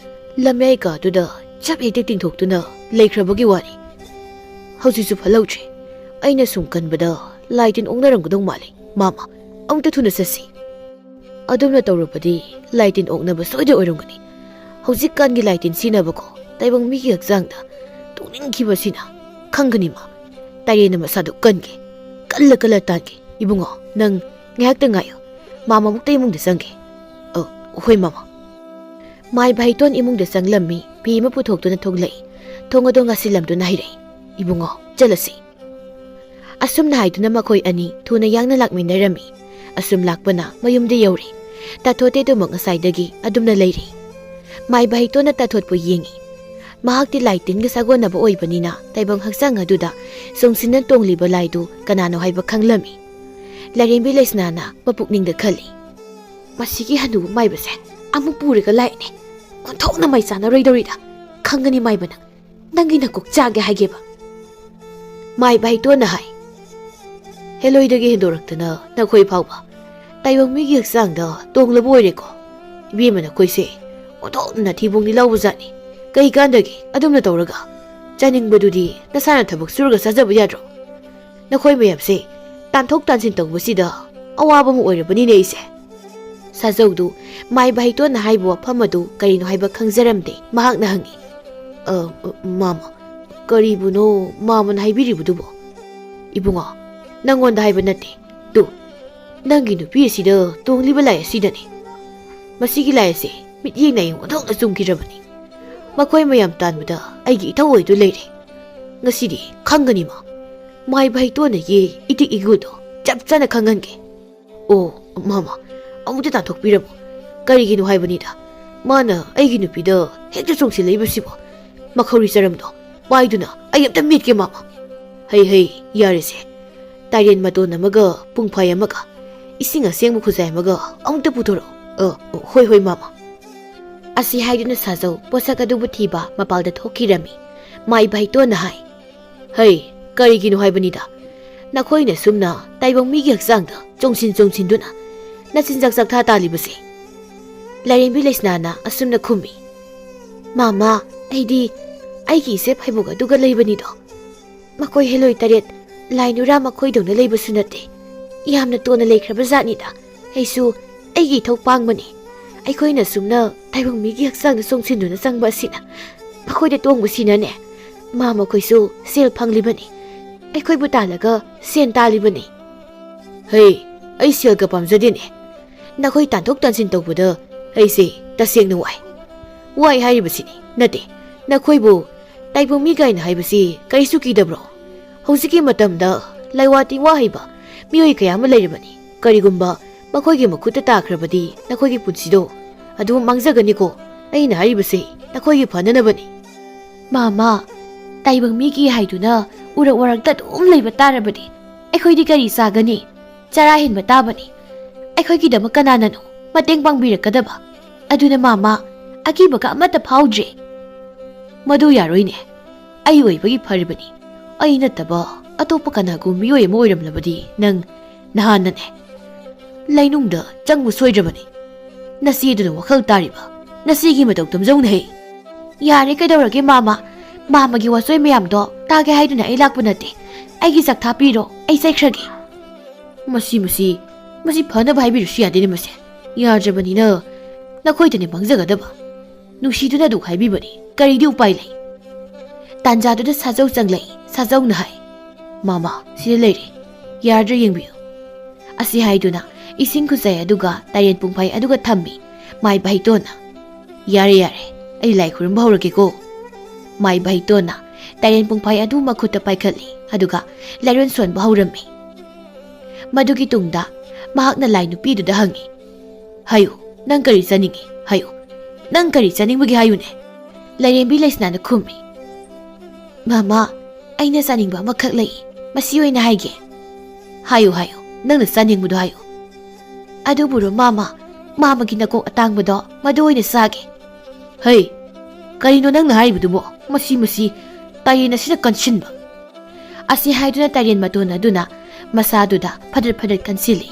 ꯂꯝꯌꯥꯏ ꯀꯥꯗꯨꯗ ꯆꯞ ꯍꯦꯛꯇ ꯇꯤꯡꯊꯣꯛꯇꯨꯅ ꯂꯩꯈ꯭ꯔꯕꯒꯤ ꯋꯥꯅꯤ꯫ ꯍꯧꯖꯤꯛꯁꯨ ꯐꯠꯍꯧꯗ꯭ꯔꯦ꯫ ꯑꯩꯅ ꯁꯨꯝ ꯈꯟꯕꯗ ꯂꯥꯏ ꯇꯤꯟ ꯑꯣꯛꯅꯔꯝꯒꯗꯧ ꯃꯥꯜꯂꯤ꯫ ꯃꯃꯥ, ꯑꯃꯨꯛꯇ ꯊꯨꯅ ꯆꯠꯁꯤ꯫ ꯑꯗꯨꯝꯅ ꯇꯧꯔꯕꯗꯤ ꯂꯥꯏ ꯇꯤꯟ ꯑꯣꯛꯅꯕ ꯁꯣꯏꯗ ꯑꯣꯏꯔꯝꯒꯅꯤ꯫ ꯍꯧꯖꯤꯛꯀꯥꯟꯒꯤ ꯂꯥꯏ ꯇꯤꯟ ꯁꯤꯖꯤꯟꯅꯕꯀꯣ, ꯇꯥꯏꯕꯪ ꯃꯤꯒꯤ ꯍꯛꯆꯥꯡꯗ ꯇꯣꯛꯅꯤꯡꯈꯤꯕꯁꯤꯅ ꯈꯪꯒꯅꯤ ꯃꯥ꯫ ꯇꯥꯏꯔꯦꯟꯅ ꯃꯁꯥꯗꯨ ꯀꯟꯒꯦ, ꯀꯜꯂ ꯀꯜꯂ ꯇꯥꯟꯒꯦ꯫ ꯏꯕꯨꯡꯉꯣ, ꯅꯪ ꯉꯥꯏꯍꯥꯛꯇ ꯉꯥꯏꯌꯨ꯫ ꯃꯥꯃ ꯑꯃꯨꯛꯇ ꯏꯃꯨꯡꯗ ꯆꯪꯒꯦ꯫" "ꯑ, ꯍꯣꯏ ꯃꯃꯥ꯫" ꯃꯥꯏꯕ ꯍꯩꯇꯣꯟ ꯏꯃꯨꯡꯗ ꯆꯪꯂꯝꯃꯤ꯫ ꯐꯤ ꯑꯃ ꯄꯨꯊꯣꯛꯇꯨꯅ ꯊꯣꯛꯂꯛꯏ꯫ ꯊꯣꯡ ꯑꯗꯣ ꯉꯥꯁꯤꯜꯂꯝꯗꯨꯅ ꯍꯥꯏꯔꯛꯏ, "ꯏꯕꯨꯡꯉꯣ, ꯆꯠꯂꯁꯤ꯫" ꯑꯁꯨꯝꯅ ꯍꯥꯏꯗꯨꯅ ꯃꯈꯣꯏ ꯑꯅꯤ ꯊꯨꯅ ꯌꯥꯡꯅ ꯂꯥꯛꯃꯤꯟꯅꯔꯝꯃꯤ꯫ ꯑꯁꯨꯝ ꯂꯥꯛꯄꯅ ꯃꯌꯨꯝꯗ ꯌꯧꯔꯦ꯫ ꯇꯥꯊꯣꯠꯇꯤ ꯑꯗꯨꯃꯛ ꯉꯁꯥꯏꯗꯒꯤ ꯑꯗꯨꯝꯅ ꯂꯩꯔꯤ꯫ ꯃꯥꯏꯕ ꯍꯩꯇꯣꯟꯅ ꯇꯥꯊꯣꯠꯄꯨ ꯌꯦꯡꯉꯤ꯫ ꯃꯍꯥꯛꯇꯤ ꯂꯥꯏ ꯇꯤꯟꯒ ꯁꯥꯒꯣꯟꯅꯕ ꯑꯣꯏꯕꯅꯤꯅ ꯇꯥꯏꯕꯪ ꯍꯛꯆꯥꯡ ꯑꯗꯨꯗ ꯆꯣꯡꯁꯤꯟꯅ ꯇꯣꯡꯂꯤꯕ ꯂꯥꯏꯗꯨ ꯀꯅꯥꯅꯣ ꯍꯥꯏꯕ ꯈꯪꯂꯝꯃꯤ꯫ ꯂꯥꯏꯔꯦꯝꯕꯤ ꯂꯩꯁꯅꯥꯅ ꯃꯄꯨꯛꯅꯤꯡꯗ ꯈꯜꯂꯤ, "ꯃꯁꯤꯒꯤ ꯍꯅꯨꯕ ꯃꯥꯏꯕꯁꯦ ꯑꯃꯨꯛ ꯄꯨꯔꯒ ꯂꯥꯛꯏꯅꯦ꯫ ꯑꯣꯟꯊꯣꯛꯅ ꯃꯩ ꯆꯥꯅꯔꯣꯏꯗꯧꯔꯤꯗ꯫ ꯈꯪꯒꯅꯤ ꯃꯥꯏꯕ ꯅꯪ꯫ ꯅꯪꯒꯤ ꯅꯀꯣꯛ ꯆꯥꯒꯦ ꯍꯥꯏꯒꯦꯕ꯫" ꯃꯥꯏꯕ ꯍꯩꯇꯣꯟꯅ ꯍꯥꯏ, "ꯍꯦꯂꯣꯏꯗꯒꯤ ꯍꯦꯟꯗꯣꯔꯛꯇꯅ ꯅꯈꯣꯏ ꯐꯥꯎꯕ ꯇꯥꯏꯕꯪ ꯃꯤꯒꯤ ꯍꯛꯆꯥꯡꯗ ꯇꯣꯡꯂꯕ ꯑꯣꯏꯔꯦꯀꯣ꯫ ꯏꯕꯦꯝꯃ ꯅꯈꯣꯏꯁꯦ ꯑꯣꯟꯊꯣꯛꯅ ꯊꯤꯕꯣꯡꯗꯤ ꯂꯥꯎꯕꯖꯥꯠꯅꯤ꯫ ꯀꯩ ꯀꯥꯟꯗꯒꯤ ꯑꯗꯨꯝꯅ ꯇꯧꯔꯒ? ꯆꯥꯅꯤꯡꯕꯗꯨꯗꯤ ꯅꯁꯥꯅ ꯊꯕꯛ ꯁꯨꯔꯒ ꯆꯥꯖꯕ ꯌꯥꯗ꯭ꯔꯣ? ꯅꯈꯣꯏ ꯃꯌꯥꯝꯁꯦ ꯇꯥꯟꯊꯣꯛ ꯇꯥꯟꯁꯤꯟ ꯇꯧꯕꯁꯤꯗ ꯑꯋꯥꯕ ꯑꯃ ꯑꯣꯏꯔꯕꯅꯤꯅꯦ ꯑꯩꯁꯦ꯫" ꯁꯥꯖꯧꯗꯨ ꯃꯥꯏꯕ ꯍꯩꯇꯣꯟꯅ ꯍꯥꯏꯕ ꯋꯥꯐꯝ ꯑꯗꯨ ꯀꯔꯤꯅꯣ ꯍꯥꯏꯕ ꯈꯪꯖꯔꯝꯗꯦ꯫ ꯃꯍꯥꯛꯅ ꯍꯪꯉꯤ, "ꯑ, ꯑ, ꯃꯥꯃ, ꯀꯔꯤꯕꯨꯅꯣ ꯃꯥꯃꯅ ꯍꯥꯏꯕꯤꯔꯤꯕꯗꯨꯕꯣ?" "ꯏꯕꯨꯡꯉꯣ, ꯅꯪꯉꯣꯟꯗ ꯍꯥꯏꯕ ꯅꯠꯇꯦ꯫ ꯇꯨ, ꯅꯪꯒꯤ ꯅꯨꯄꯤ ꯑꯁꯤꯗ ꯇꯣꯡꯂꯤꯕ ꯂꯥꯏ ꯑꯁꯤꯗꯅꯤ꯫ ꯃꯁꯤꯒꯤ ꯂꯥꯏ ꯑꯁꯤ ꯃꯤꯠꯌꯦꯡ ꯅꯥꯌꯦꯡ ꯑꯣꯟꯊꯣꯛꯅ ꯆꯨꯝꯈꯤꯗ꯭ꯔꯕꯅꯤ꯫ ꯃꯈꯣꯏ ꯃꯌꯥꯝ ꯇꯥꯟꯕꯗ ꯑꯩꯒꯤ ꯏꯊꯧ ꯑꯣꯏꯗꯨ ꯂꯩꯔꯦ꯫ ꯉꯁꯤꯗꯤ ꯈꯪꯒꯅꯤ ꯃꯥ꯫ ꯃꯥꯏꯕ ꯍꯩꯇꯣꯟꯅ ꯌꯦ ꯏꯇꯤꯛ ꯏꯒꯨꯗꯣ ꯆꯞ ꯆꯥꯅ ꯈꯪꯍꯟꯒꯦ꯫" "ꯑꯣ, ꯃꯥꯃ, ꯑꯃꯨꯛꯇ ꯇꯥꯟꯊꯣꯛꯄꯤꯔꯝꯃꯨ꯫ ꯀꯔꯤꯒꯤꯅꯣ ꯍꯥꯏꯕꯅꯤꯗ, ꯃꯥꯅ ꯑꯩꯒꯤ ꯅꯨꯄꯤꯗ ꯍꯦꯛꯇ ꯆꯣꯡꯁꯤꯜꯂꯛꯏꯕꯁꯤꯕꯣ? ꯃꯈꯧꯔꯤ ꯆꯔꯝꯗꯣ ꯄꯥꯏꯗꯨꯅ ꯑꯩ ꯑꯝꯇ ꯃꯦꯠꯀꯦ, ꯃꯥꯃ꯫" "ꯍꯩ, ꯍꯩ, ꯌꯥꯔꯦꯁꯦ꯫ ꯇꯥꯏꯔꯦꯟ ꯃꯇꯣꯟ ꯑꯃꯒ ꯄꯨꯡꯐꯥꯏ ꯑꯃꯒ ꯏꯁꯤꯡ ꯑꯁꯦꯡꯕ ꯈꯨꯖꯥꯏ ꯑꯃꯒ ꯑꯃꯨꯛꯇ ꯄꯨꯊꯣꯔꯛꯑꯣ꯫" "ꯑ, ꯑ, ꯍꯣꯏ, ꯍꯣꯏ, ꯃꯥꯃ꯫" ꯑꯁꯤ ꯍꯥꯏꯗꯨꯅ ꯁꯥꯖꯧ ꯄꯣꯠꯁꯛ ꯑꯗꯨꯕꯨ ꯊꯤꯕ ꯃꯄꯥꯜꯗ ꯊꯣꯛꯈꯤꯔꯝꯃꯤ꯫ ꯃꯥꯏꯕ ꯍꯩꯇꯣꯟꯅ ꯍꯥꯏ, "ꯍꯩ, ꯀꯔꯤꯒꯤꯅꯣ ꯍꯥꯏꯕꯅꯤꯗ, ꯅꯈꯣꯏꯅ ꯁꯨꯝꯅ ꯇꯥꯏꯕꯪ ꯃꯤꯒꯤ ꯍꯛꯆꯥꯡꯗ ꯆꯣꯡꯁꯤꯟ ꯆꯣꯡꯁꯤꯟꯗꯨꯅ ꯅꯆꯤꯟꯖꯥꯛ ꯆꯥꯛꯊꯥ ꯇꯥꯜꯂꯤꯕꯁꯦ?" ꯂꯥꯏꯔꯦꯝꯕꯤ ꯂꯩꯁꯅꯥꯅ ꯑꯁꯨꯝꯅ ꯈꯨꯝꯃꯤ, "ꯃꯥꯃ, ꯑꯩꯗꯤ ꯑꯩꯒꯤ ꯏꯆꯦ ꯐꯥꯏꯕꯣꯛ ꯑꯗꯨꯒ ꯂꯩꯕꯅꯤꯗꯣ꯫ ꯃꯈꯣꯏ ꯍꯦꯂꯣꯏ ꯇꯔꯦꯠ, ꯂꯥꯏ ꯅꯨꯔꯥ ꯃꯈꯣꯏꯗꯧꯅ ꯂꯩꯕꯁꯨ ꯅꯠꯇꯦ꯫ ꯌꯥꯝꯅ ꯇꯣꯟꯅ ꯂꯩꯈ꯭ꯔꯕ ꯖꯥꯠꯅꯤꯗ꯫ ꯑꯩꯁꯨ ꯑꯩꯒꯤ ꯏꯊꯧ ꯄꯥꯡꯕꯅꯤ꯫ ꯑꯩꯈꯣꯏꯅ ꯁꯨꯝꯅ ꯇꯥꯏꯕꯪ ꯃꯤꯒꯤ ꯍꯛꯆꯥꯡꯗ ꯆꯣꯡꯁꯤꯟꯗꯨꯅ ꯆꯪꯕ ꯑꯁꯤꯅ ꯃꯈꯣꯏꯗ ꯇꯣꯡꯕꯁꯤꯅꯅꯦ, ꯃꯥ ꯃꯈꯣꯏꯁꯨ ꯁꯦꯜ ꯐꯪꯂꯤꯕꯅꯤ꯫ ꯑꯩꯈꯣꯏꯕꯨ ꯇꯥꯜꯂꯒ ꯁꯦꯟ ꯇꯥꯜꯂꯤꯕꯅꯤ꯫" "ꯍꯩ, ꯑꯩ ꯁꯦꯜꯒ ꯄꯥꯝꯖꯗꯦꯅꯦ꯫ ꯅꯈꯣꯏ ꯇꯥꯟꯊꯣꯛ ꯇꯥꯟꯁꯤꯟ ꯇꯧꯕꯗ ꯑꯩꯁꯦ ꯇꯁꯦꯡꯅ ꯋꯥꯏ꯫ ꯋꯥꯏ ꯍꯥꯏꯔꯤꯕꯁꯤꯅꯤ, ꯅꯠꯇꯦ, ꯅꯈꯣꯏꯕꯨ ꯇꯥꯏꯕꯪ ꯃꯤ ꯀꯥꯏꯅ ꯍꯥꯏꯕꯁꯤ ꯀꯔꯤꯁꯨ ꯀꯤꯗꯕ꯭ꯔꯣ? ꯍꯧꯖꯤꯛꯀꯤ ꯃꯇꯝꯗ ꯂꯥꯏꯋꯥ ꯇꯤꯟꯋꯥ ꯍꯩꯕ ꯃꯤꯑꯣꯏ ꯀꯌꯥ ꯑꯃ ꯂꯩꯔꯕꯅꯤ꯫ ꯀꯔꯤꯒꯨꯝꯕ ꯃꯈꯣꯏꯒꯤ ꯃꯈꯨꯠꯇ ꯇꯥꯈ꯭ꯔꯕꯗꯤ ꯅꯈꯣꯏꯒꯤ ꯄꯨꯟꯁꯤꯗꯣ ꯑꯗꯨꯝ ꯃꯥꯡꯖꯒꯅꯤꯀꯣ꯫ ꯑꯩꯅ ꯍꯥꯏꯔꯤꯕꯁꯤ ꯅꯈꯣꯏꯒꯤ ꯐꯅꯅꯕꯅꯤ꯫" "ꯃꯥꯃꯥ, ꯇꯥꯏꯕꯪ ꯃꯤꯒꯤ ꯍꯥꯏꯗꯨꯅ ꯎꯔꯛ ꯋꯥꯔꯛꯇ ꯑꯗꯨꯝ ꯂꯩꯕ ꯇꯥꯔꯕꯗꯤ ꯑꯩꯈꯣꯏꯗꯤ ꯀꯔꯤ ꯆꯥꯒꯅꯤ? ꯆꯔꯥ ꯍꯦꯟꯕ ꯇꯥꯕꯅꯤ꯫ ꯑꯩꯈꯣꯏꯒꯤꯗꯃꯛ ꯀꯅꯥꯅꯅꯣ ꯃꯇꯦꯡ ꯄꯥꯡꯕꯤꯔꯛꯀꯗꯕ? ꯑꯗꯨꯅ ꯃꯥꯃꯥ, ꯑꯀꯤꯕꯒ ꯑꯃꯠꯇ ꯐꯥꯎꯗ꯭ꯔꯦ꯫" "ꯃꯗꯨ ꯌꯥꯔꯣꯏꯅꯦ꯫ ꯑꯩ ꯑꯣꯏꯕꯒꯤ ꯐꯔꯤꯕꯅꯤ꯫ ꯑꯩ ꯅꯠꯇꯕ ꯑꯇꯣꯞꯄ ꯀꯅꯥꯒꯨꯝꯕ ꯃꯤꯑꯣꯏ ꯑꯃ ꯑꯣꯏꯔꯝꯂꯕꯗꯤ ꯅꯪ ꯅꯍꯥꯟꯅꯅꯦ ꯂꯩꯅꯨꯡꯗ ꯆꯪꯕ ꯁꯣꯏꯗ꯭ꯔꯕꯅꯤ꯫ ꯅꯆꯦꯗꯨꯅ ꯋꯥꯈꯜ ꯇꯥꯔꯤꯕ ꯅꯆꯦꯒꯤ ꯃꯇꯧ ꯇꯝꯖꯧꯅꯦꯍꯦ꯫" "ꯌꯥꯔꯦ, ꯀꯩꯗꯧꯔꯒꯦ ꯃꯥꯃꯥ? ꯃꯥꯃꯥꯒꯤ ꯋꯥꯆꯣꯏ ꯃꯌꯥꯝꯗꯣ ꯇꯥꯒꯦ ꯍꯥꯏꯗꯨꯅ ꯑꯩ ꯂꯥꯛꯄ ꯅꯠꯇꯦ꯫ ꯑꯩꯒꯤ ꯆꯥꯛ ꯊꯥꯄꯤꯔꯣ, ꯑꯩ ꯆꯠꯈ꯭ꯔꯒꯦ꯫" "ꯃꯁꯤ, ꯃꯁꯤ, ꯃꯁꯤ ꯐꯅꯕ ꯍꯥꯏꯕꯤꯔꯁꯨ ꯌꯥꯗꯦꯅꯦ ꯃꯁꯦ꯫ ꯌꯥꯗ꯭ꯔꯕꯅꯤꯅ ꯅꯈꯣꯏꯗꯅꯦ ꯃꯥꯡꯖꯒꯗꯕ꯫ ꯅꯨꯡꯁꯤꯗꯨꯅ ꯑꯗꯨ ꯍꯥꯏꯕꯤꯕꯅꯤ, ꯀꯔꯤꯗꯤ ꯎꯄꯥꯏ ꯂꯩ?" ꯇꯥꯟꯖꯥꯗꯨꯗ ꯁꯥꯖꯧ ꯆꯪꯂꯛꯏ꯫ ꯁꯥꯖꯧꯅ ꯍꯥꯏ, "ꯃꯥꯃꯥ, ꯁꯤꯗ ꯂꯩꯔꯦ꯫ ꯌꯥꯗ꯭ꯔꯥ ꯌꯦꯡꯕꯤꯌꯨ꯫" ꯑꯁꯤ ꯍꯥꯏꯗꯨꯅ ꯏꯁꯤꯡ ꯈꯨꯖꯥꯏ ꯑꯗꯨꯒ ꯇꯥꯏꯔꯦꯟ ꯄꯨꯡꯐꯥꯏ ꯑꯗꯨꯒ ꯊꯝꯃꯤ꯫ ꯃꯥꯏ ꯚꯥꯏꯇꯣꯟꯅ, "ꯌꯥꯔꯦ, ꯌꯥꯔꯦ, ꯑꯩ ꯂꯥꯏ ꯈꯨꯔꯨꯝꯕ ꯍꯧꯔꯒꯦꯀꯣ꯫" ꯃꯥꯏ ꯚꯥꯏꯇꯣꯟꯅ ꯇꯥꯏꯔꯦꯟ ꯄꯨꯡꯐꯥꯏ ꯑꯗꯨ ꯃꯈꯨꯠꯇ ꯄꯥꯏꯈꯠꯂꯤ, ꯑꯗꯨꯒ ꯂꯥꯏꯔꯣꯟ ꯁꯣꯟꯕ ꯍꯧꯔꯝꯃꯤ꯫ ꯃꯗꯨꯒꯤ ꯇꯨꯡꯗ ꯃꯍꯥꯛꯅ ꯂꯥꯏ ꯅꯨꯄꯤꯗꯨꯗ ꯍꯪꯉꯤ, "ꯍꯥꯏꯌꯨ, ꯅꯪ ꯀꯔꯤ ꯆꯥꯅꯤꯡꯉꯤ? ꯍꯥꯏꯌꯨ, ꯅꯪ ꯀꯔꯤ ꯆꯥꯅꯤꯡꯕꯒꯦ ꯍꯥꯏꯌꯨꯅꯦ?" ꯂꯥꯏꯔꯦꯝꯕꯤ ꯂꯩꯁꯅꯥꯅ ꯈꯨꯝꯃꯤ, "ꯃꯃꯥ, ꯑꯩꯅ ꯆꯥꯅꯤꯡꯕ ꯑꯃꯈꯛ ꯂꯩ, ꯃꯁꯤ ꯑꯣꯏꯅ ꯍꯥꯏꯒꯦ꯫" "ꯍꯥꯏꯌꯨ, ꯍꯥꯏꯌꯨ, ꯅꯪꯅ ꯆꯥꯅꯤꯡꯕꯗꯣ ꯍꯥꯏꯌꯨ꯫" "ꯑꯗꯨꯕꯨꯔꯣ ꯃꯃꯥ, ꯃꯃꯥꯒꯤ ꯅꯀꯣꯛ ꯑꯇꯥꯡꯕꯗꯣ, ꯃꯗꯨ ꯑꯣꯏꯅ ꯆꯥꯒꯦ꯫" "ꯍꯩ, ꯀꯔꯤꯅꯣ ꯅꯪꯅ ꯍꯥꯏꯔꯤꯕꯗꯨꯕꯣ? ꯃꯁꯤ, ꯃꯁꯤ, ꯇꯥꯏꯔꯦꯟ ꯑꯁꯤꯅ ꯀꯟꯁꯤꯟꯕ!" ꯑꯁꯤ ꯍꯥꯏꯗꯨꯅ ꯇꯥꯏꯔꯦꯟ ꯃꯇꯣꯟ ꯑꯗꯨꯅ ꯃꯁꯥꯗꯨꯗ ꯐꯗꯠ ꯐꯗꯠ ꯀꯟꯁꯤꯜꯂꯤ꯫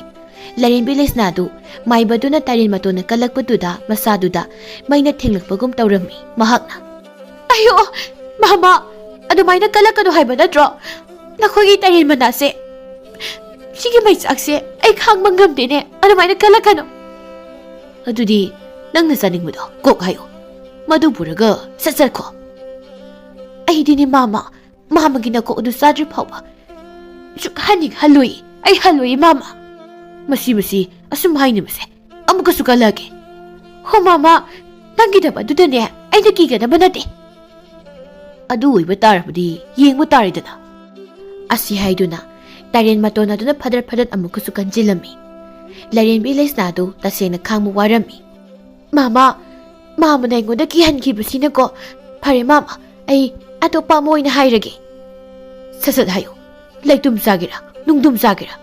ꯂꯥꯏꯔꯦꯝꯕꯤ ꯂꯩꯁꯅꯥꯗꯨ ꯃꯥꯏꯕꯗꯨꯅ ꯇꯥꯏꯔꯦꯟ ꯃꯇꯣꯟꯅ ꯀꯜꯂꯛꯄꯗꯨꯗ ꯃꯁꯥꯗꯨꯗ ꯃꯩꯅ ꯊꯦꯡꯂꯛꯄꯒꯨꯝ ꯇꯧꯔꯝꯃꯤ꯫ ꯃꯍꯥꯛꯅ, "ꯑꯌꯣ, ꯃꯃꯥ, ꯑꯗꯨꯃꯥꯏꯅ ꯀꯜꯂꯛꯀꯅꯨ ꯍꯥꯏꯕ ꯅꯠꯇ꯭ꯔꯣ? ꯅꯈꯣꯏꯒꯤ ꯇꯥꯏꯔꯦꯟ ꯃꯅꯥꯁꯦ ꯁꯤꯒꯤ ꯃꯩꯆꯥꯛꯁꯦ ꯑꯩ ꯈꯥꯡꯕ ꯉꯝꯗꯦꯅꯦ, ꯑꯗꯨꯃꯥꯏꯅ ꯀꯜꯂꯛꯀꯅꯨ꯫" "ꯑꯗꯨꯗꯤ ꯅꯪꯅ ꯆꯥꯅꯤꯡꯕꯗꯣ ꯀꯣꯛ ꯍꯥꯏꯌꯨ, ꯃꯗꯨ ꯄꯨꯔꯒ ꯁꯠ ꯆꯠꯈꯣ꯫" "ꯑꯩꯗꯤꯅꯦ ꯃꯃꯥ, ꯃꯃꯥꯒꯤ ꯅꯀꯣꯛ ꯑꯗꯨ ꯆꯥꯗ꯭ꯔꯤ ꯐꯥꯎꯕ ꯁꯨꯛꯍꯟ ꯍꯦꯛ ꯍꯜꯂꯣꯏ, ꯑꯩ ꯍꯜꯂꯣꯏ ꯃꯃꯥ꯫" "ꯃꯁꯤ, ꯃꯁꯤ, ꯑꯁꯨꯝ ꯍꯥꯏꯅꯕꯁꯦ ꯑꯃꯨꯛꯀꯁꯨ ꯀꯜꯂꯛꯀꯦ꯫" "ꯍꯣ ꯃꯃꯥ, ꯅꯪꯒꯤꯗꯃꯛ ꯑꯗꯨꯗꯅꯦ ꯑꯩꯅ ꯀꯤꯒꯗꯕ ꯅꯠꯇꯦ꯫" "ꯑꯗꯨ ꯑꯣꯏꯕ ꯇꯥꯔꯕꯗꯤ ꯌꯦꯡꯕ ꯇꯥꯔꯦꯗꯅ꯫" ꯑꯁꯤ ꯍꯥꯏꯗꯨꯅ ꯇꯥꯏꯔꯦꯟ ꯃꯇꯣꯟ ꯑꯗꯨꯅ ꯐꯗꯠ ꯐꯗꯠ ꯑꯃꯨꯛꯀꯁꯨ ꯀꯟꯁꯤꯜꯂꯝꯃꯤ꯫ ꯂꯥꯏꯔꯦꯝꯕꯤ ꯂꯩꯁꯅꯥꯗꯨ ꯇꯁꯦꯡꯅ ꯈꯥꯡꯕ ꯋꯥꯔꯝꯃꯤ꯫ "ꯃꯃꯥ, ꯃꯃꯥꯅ ꯑꯩꯉꯣꯟꯗ ꯀꯤꯍꯟꯈꯤꯕꯁꯤꯅꯀꯣ꯫ ꯐꯔꯦ ꯃꯃꯥ, ꯑꯩ ꯑꯇꯣꯞꯄ ꯑꯃ ꯑꯣꯏꯅ ꯍꯥꯏꯔꯒꯦ꯫ ꯁꯠ ꯁꯠ ꯍꯥꯏꯌꯨ꯫ ꯂꯩꯇꯨꯝ ꯆꯥꯒꯦꯔꯥ, ꯅꯨꯡꯗꯨꯝ ꯆꯥꯒꯦꯔꯥ,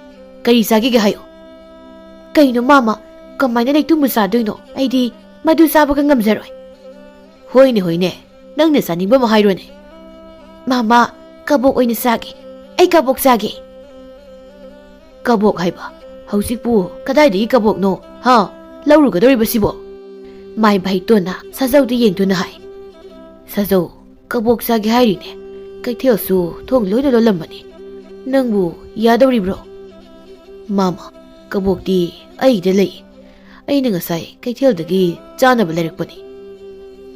ꯀꯔꯤ ꯆꯥꯒꯦꯒꯦ ꯍꯥꯏꯌꯨ꯫ ꯀꯩꯅꯣ ꯃꯥꯃ, ꯀꯃꯥꯏꯅ ꯂꯩꯇꯨꯝꯕꯨ ꯆꯥꯗꯣꯏꯅꯣ? ꯑꯩꯗꯤ ꯃꯗꯨ ꯆꯥꯕꯒ ꯉꯝꯖꯔꯣꯏ꯫ ꯍꯣꯏꯅꯦ, ꯍꯣꯏꯅꯦ, ꯅꯪꯅ ꯆꯥꯅꯤꯡꯕ ꯑꯃ ꯍꯥꯏꯔꯣꯅꯦ꯫ ꯃꯥꯃ, ꯀꯕꯣꯛ ꯑꯣꯏꯅ ꯆꯥꯒꯦ꯫ ꯑꯩ ꯀꯕꯣꯛ ꯆꯥꯒꯦ꯫ ꯀꯕꯣꯛ ꯍꯥꯏꯕ? ꯍꯧꯖꯤꯛꯄꯨ ꯀꯗꯥꯏꯗꯒꯤ ꯀꯕꯣꯛꯅꯣ, ꯍꯥ? ꯂꯧꯔꯨꯒꯗꯧꯔꯤꯕꯁꯤꯕꯣ? ꯃꯥꯏ ꯚꯥꯏꯇꯣꯟꯅ ꯁꯥꯖꯧꯗ ꯌꯦꯡꯗꯨꯅ ꯍꯥꯏ꯫ ꯁꯥꯖꯧ, ꯀꯕꯣꯛ ꯆꯥꯒꯦ ꯍꯥꯏꯔꯤꯅꯦ꯫ ꯀꯩꯊꯦꯜꯁꯨ ꯊꯣꯡ ꯂꯣꯏꯅ ꯂꯣꯜꯂꯝꯕꯅꯤ꯫ ꯅꯪꯕꯨ ꯌꯥꯗꯧꯔꯤꯕ꯭ꯔꯣ? ꯃꯥꯃ, ꯀꯕꯣꯛꯇꯤ ꯑꯩꯒꯤꯗ ꯂꯩ꯫ ꯑꯩꯅ ꯉꯁꯥꯏ ꯀꯩꯊꯦꯜꯗꯒꯤ ꯆꯥꯅꯕ ꯂꯩꯔꯛꯄꯅꯤ꯫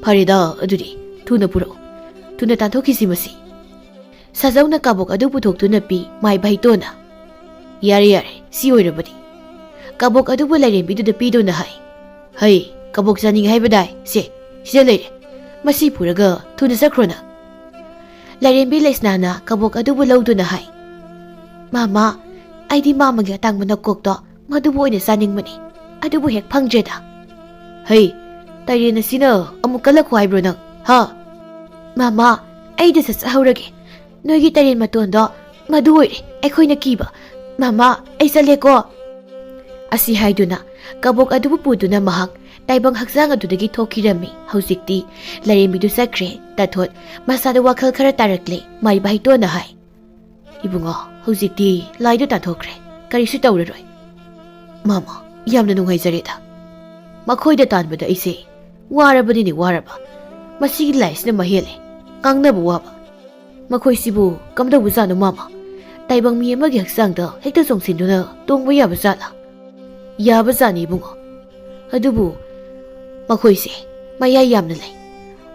ꯐꯔꯦꯗ, ꯑꯗꯨꯗꯤ ꯊꯨꯅ ꯄꯨꯔꯛꯎ꯫ ꯊꯨꯅ ꯇꯥꯟꯊꯣꯛꯈꯤꯁꯤ ꯃꯁꯤ꯫ ꯁꯥꯖꯧꯅ ꯀꯕꯣꯛ ꯑꯗꯨ ꯄꯨꯊꯣꯛꯇꯨꯅ ꯄꯤ ꯃꯥꯏ ꯚꯥꯏꯇꯣꯟꯅ꯫ ꯌꯥꯔꯦ, ꯌꯥꯔꯦ, ꯁꯤ ꯑꯣꯏꯔꯕꯗꯤ꯫ ꯀꯕꯣꯛ ꯑꯗꯨꯕꯨ ꯂꯥꯏꯔꯦꯝꯕꯤꯗꯨꯗ ꯄꯤꯗꯨꯅ ꯍꯥꯏ꯫ ꯍꯩ, ꯀꯕꯣꯛ ꯆꯥꯅꯤꯡꯉꯦ ꯍꯥꯏꯕꯗꯥꯏ? ꯁꯦ, ꯁꯤꯗ ꯂꯩꯔꯦ꯫ ꯃꯁꯤ ꯄꯨꯔꯒ ꯊꯨꯅ ꯆꯠꯈ꯭ꯔꯣ ꯅꯪ꯫ ꯂꯥꯏꯔꯦꯝꯕꯤ ꯂꯩꯁꯅꯥꯅ ꯀꯕꯣꯛ ꯑꯗꯨꯕꯨ ꯂꯧꯗꯨꯅ ꯍꯥꯏ꯫ ꯃꯥꯃ, ꯑꯩꯗꯤ ꯃꯥꯃꯒꯤ ꯑꯇꯥꯡꯕ ꯅꯀꯣꯛꯇꯣ ꯃꯗꯨꯕꯨ ꯑꯣꯏꯅ ꯆꯥꯅꯤꯡꯕꯅꯤ꯫ ꯑꯗꯨꯕꯨ ꯍꯦꯛ ꯐꯪꯗ꯭ꯔꯦꯗ꯫ ꯍꯩ, ꯇꯥꯏꯔꯦꯟ ꯑꯁꯤꯅ ꯑꯃꯨꯛ ꯀꯜꯂꯛꯈꯣ ꯍꯥꯏꯕ꯭ꯔꯣ ꯅꯪ? ꯍꯥ? ꯃꯥꯃ, ꯑꯩꯗ ꯆꯠꯆꯍꯧꯔꯒꯦ꯫ ꯅꯣꯏꯒꯤ ꯇꯥꯏꯔꯦꯟ ꯃꯇꯣꯟꯗꯣ ꯃꯗꯨ ꯑꯣꯏꯔꯦ ꯑꯩꯈꯣꯏꯅ ꯀꯤꯕ꯫ ꯃꯥꯃ, ꯑꯩ ꯆꯠꯂꯦꯀꯣ꯫ ꯑꯁꯤ ꯍꯥꯏꯗꯨꯅ ꯀꯕꯣꯛ ꯑꯗꯨꯕꯨ ꯄꯨꯗꯨꯅ ꯃꯍꯥꯛ ꯇꯥꯏꯕꯪ ꯍꯛꯆꯥꯡ ꯑꯗꯨꯗꯒꯤ ꯊꯣꯛꯈꯤꯔꯝꯃꯤ꯫ ꯍꯧꯖꯤꯛꯇꯤ ꯂꯥꯏꯔꯦꯝꯕꯤꯗꯨ ꯆꯠꯈ꯭ꯔꯦ꯫ ꯇꯥꯊꯣꯠ ꯃꯁꯥꯗ ꯋꯥꯈꯜ ꯈꯔ ꯇꯥꯔꯛꯂꯦ꯫ ꯃꯥꯏ ꯚꯥꯏꯇꯣꯟꯅ ꯍꯥꯏ, "ꯏꯕꯨꯡꯉꯣ, ꯍꯧꯖꯤꯛꯇꯤ ꯂꯥꯏꯗꯨ ꯇꯥꯟꯊꯣꯛꯈ꯭ꯔꯦ꯫ ꯀꯔꯤꯁꯨ ꯇꯧꯔꯔꯣꯏ꯫" ꯃꯥꯃ, ꯌꯥꯝꯅ ꯅꯨꯡꯉꯥꯏꯖꯔꯦꯗ꯫ ꯃꯈꯣꯏꯗ ꯇꯥꯟꯕꯗ ꯑꯩꯁꯦ ꯋꯥꯔꯕꯅꯤꯅꯦ, ꯋꯥꯔꯕ꯫ ꯃꯁꯤꯒꯤ ꯂꯥꯏꯁꯤꯅ ꯃꯍꯦꯜꯂꯦ ꯉꯥꯡꯅꯕ ꯋꯥꯕ꯫ ꯃꯈꯣꯏꯁꯤꯕꯨ ꯀꯝꯗꯧꯕꯖꯥꯠꯅꯣ ꯃꯥꯃ? ꯇꯥꯏꯕꯪ ꯃꯤ ꯑꯃꯒꯤ ꯍꯛꯆꯥꯡꯗ ꯍꯦꯛꯇ ꯆꯣꯡꯁꯤꯟꯗꯨꯅ ꯇꯣꯡꯕ ꯌꯥꯕ ꯖꯥꯠꯂꯥ? ꯌꯥꯕ ꯖꯥꯠꯅꯤ ꯏꯕꯨꯡꯉꯣ꯫ ꯑꯗꯨꯕꯨ ꯃꯈꯣꯏꯁꯦ ꯃꯌꯥꯏ ꯌꯥꯝꯅ ꯂꯩ꯫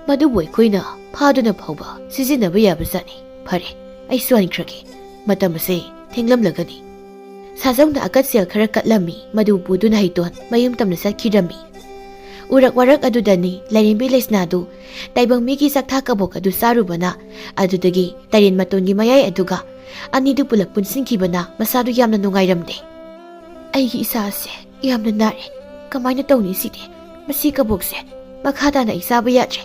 ꯃꯗꯨꯕꯨ ꯑꯩꯈꯣꯏꯅ ꯐꯥꯗꯨꯅ ꯐꯥꯎꯕ ꯁꯤꯖꯤꯟꯅꯕ ꯌꯥꯕ ꯖꯥꯠꯅꯤ꯫ ꯐꯔꯦ, ꯑꯩꯁꯨ ꯍꯟꯈ꯭ꯔꯒꯦ꯫ ꯃꯇꯝ ꯑꯁꯦ ꯊꯦꯡꯂꯝꯂꯒꯅꯤ꯫ ꯁꯥꯖꯧꯅ ꯑꯀꯠꯁꯦꯜ ꯈꯔ ꯀꯠꯂꯝꯃꯤ꯫ ꯃꯗꯨ ꯄꯨꯗꯨꯅ ꯍꯩꯇꯣꯟ ꯃꯌꯨꯝ ꯇꯝꯅ ꯆꯠꯈꯤꯔꯝꯃꯤ꯫ ꯎꯔꯛ ꯋꯥꯔꯛ ꯑꯗꯨꯗꯅꯤ ꯂꯥꯏꯔꯦꯝꯕꯤ ꯂꯩꯁꯅꯥꯗꯨ ꯇꯥꯏꯕꯪ ꯃꯤꯒꯤ ꯆꯥꯛꯊꯥ ꯀꯕꯣꯛ ꯑꯗꯨ ꯆꯥꯔꯨꯕꯅ, ꯑꯗꯨꯗꯒꯤ ꯇꯔꯦꯟ ꯃꯇꯣꯟꯒꯤ ꯃꯌꯥꯏ ꯑꯗꯨꯒ ꯑꯅꯤꯗꯨ ꯄꯨꯂꯞ ꯄꯨꯟꯁꯤꯟꯈꯤꯕꯅ ꯃꯁꯥꯗꯨ ꯌꯥꯝꯅ ꯅꯨꯡꯉꯥꯏꯔꯝꯗꯦ꯫ "ꯑꯩꯒꯤ ꯏꯁꯥꯁꯦ ꯌꯥꯝꯅ ꯅꯥꯔꯦ꯫ ꯀꯃꯥꯏꯅ ꯇꯧꯅꯤ ꯁꯤꯗꯤ? ꯃꯁꯤ ꯀꯕꯣꯛꯁꯦ ꯃꯈꯥ ꯇꯥꯅ ꯑꯩ ꯆꯥꯕ ꯌꯥꯗ꯭ꯔꯦ꯫"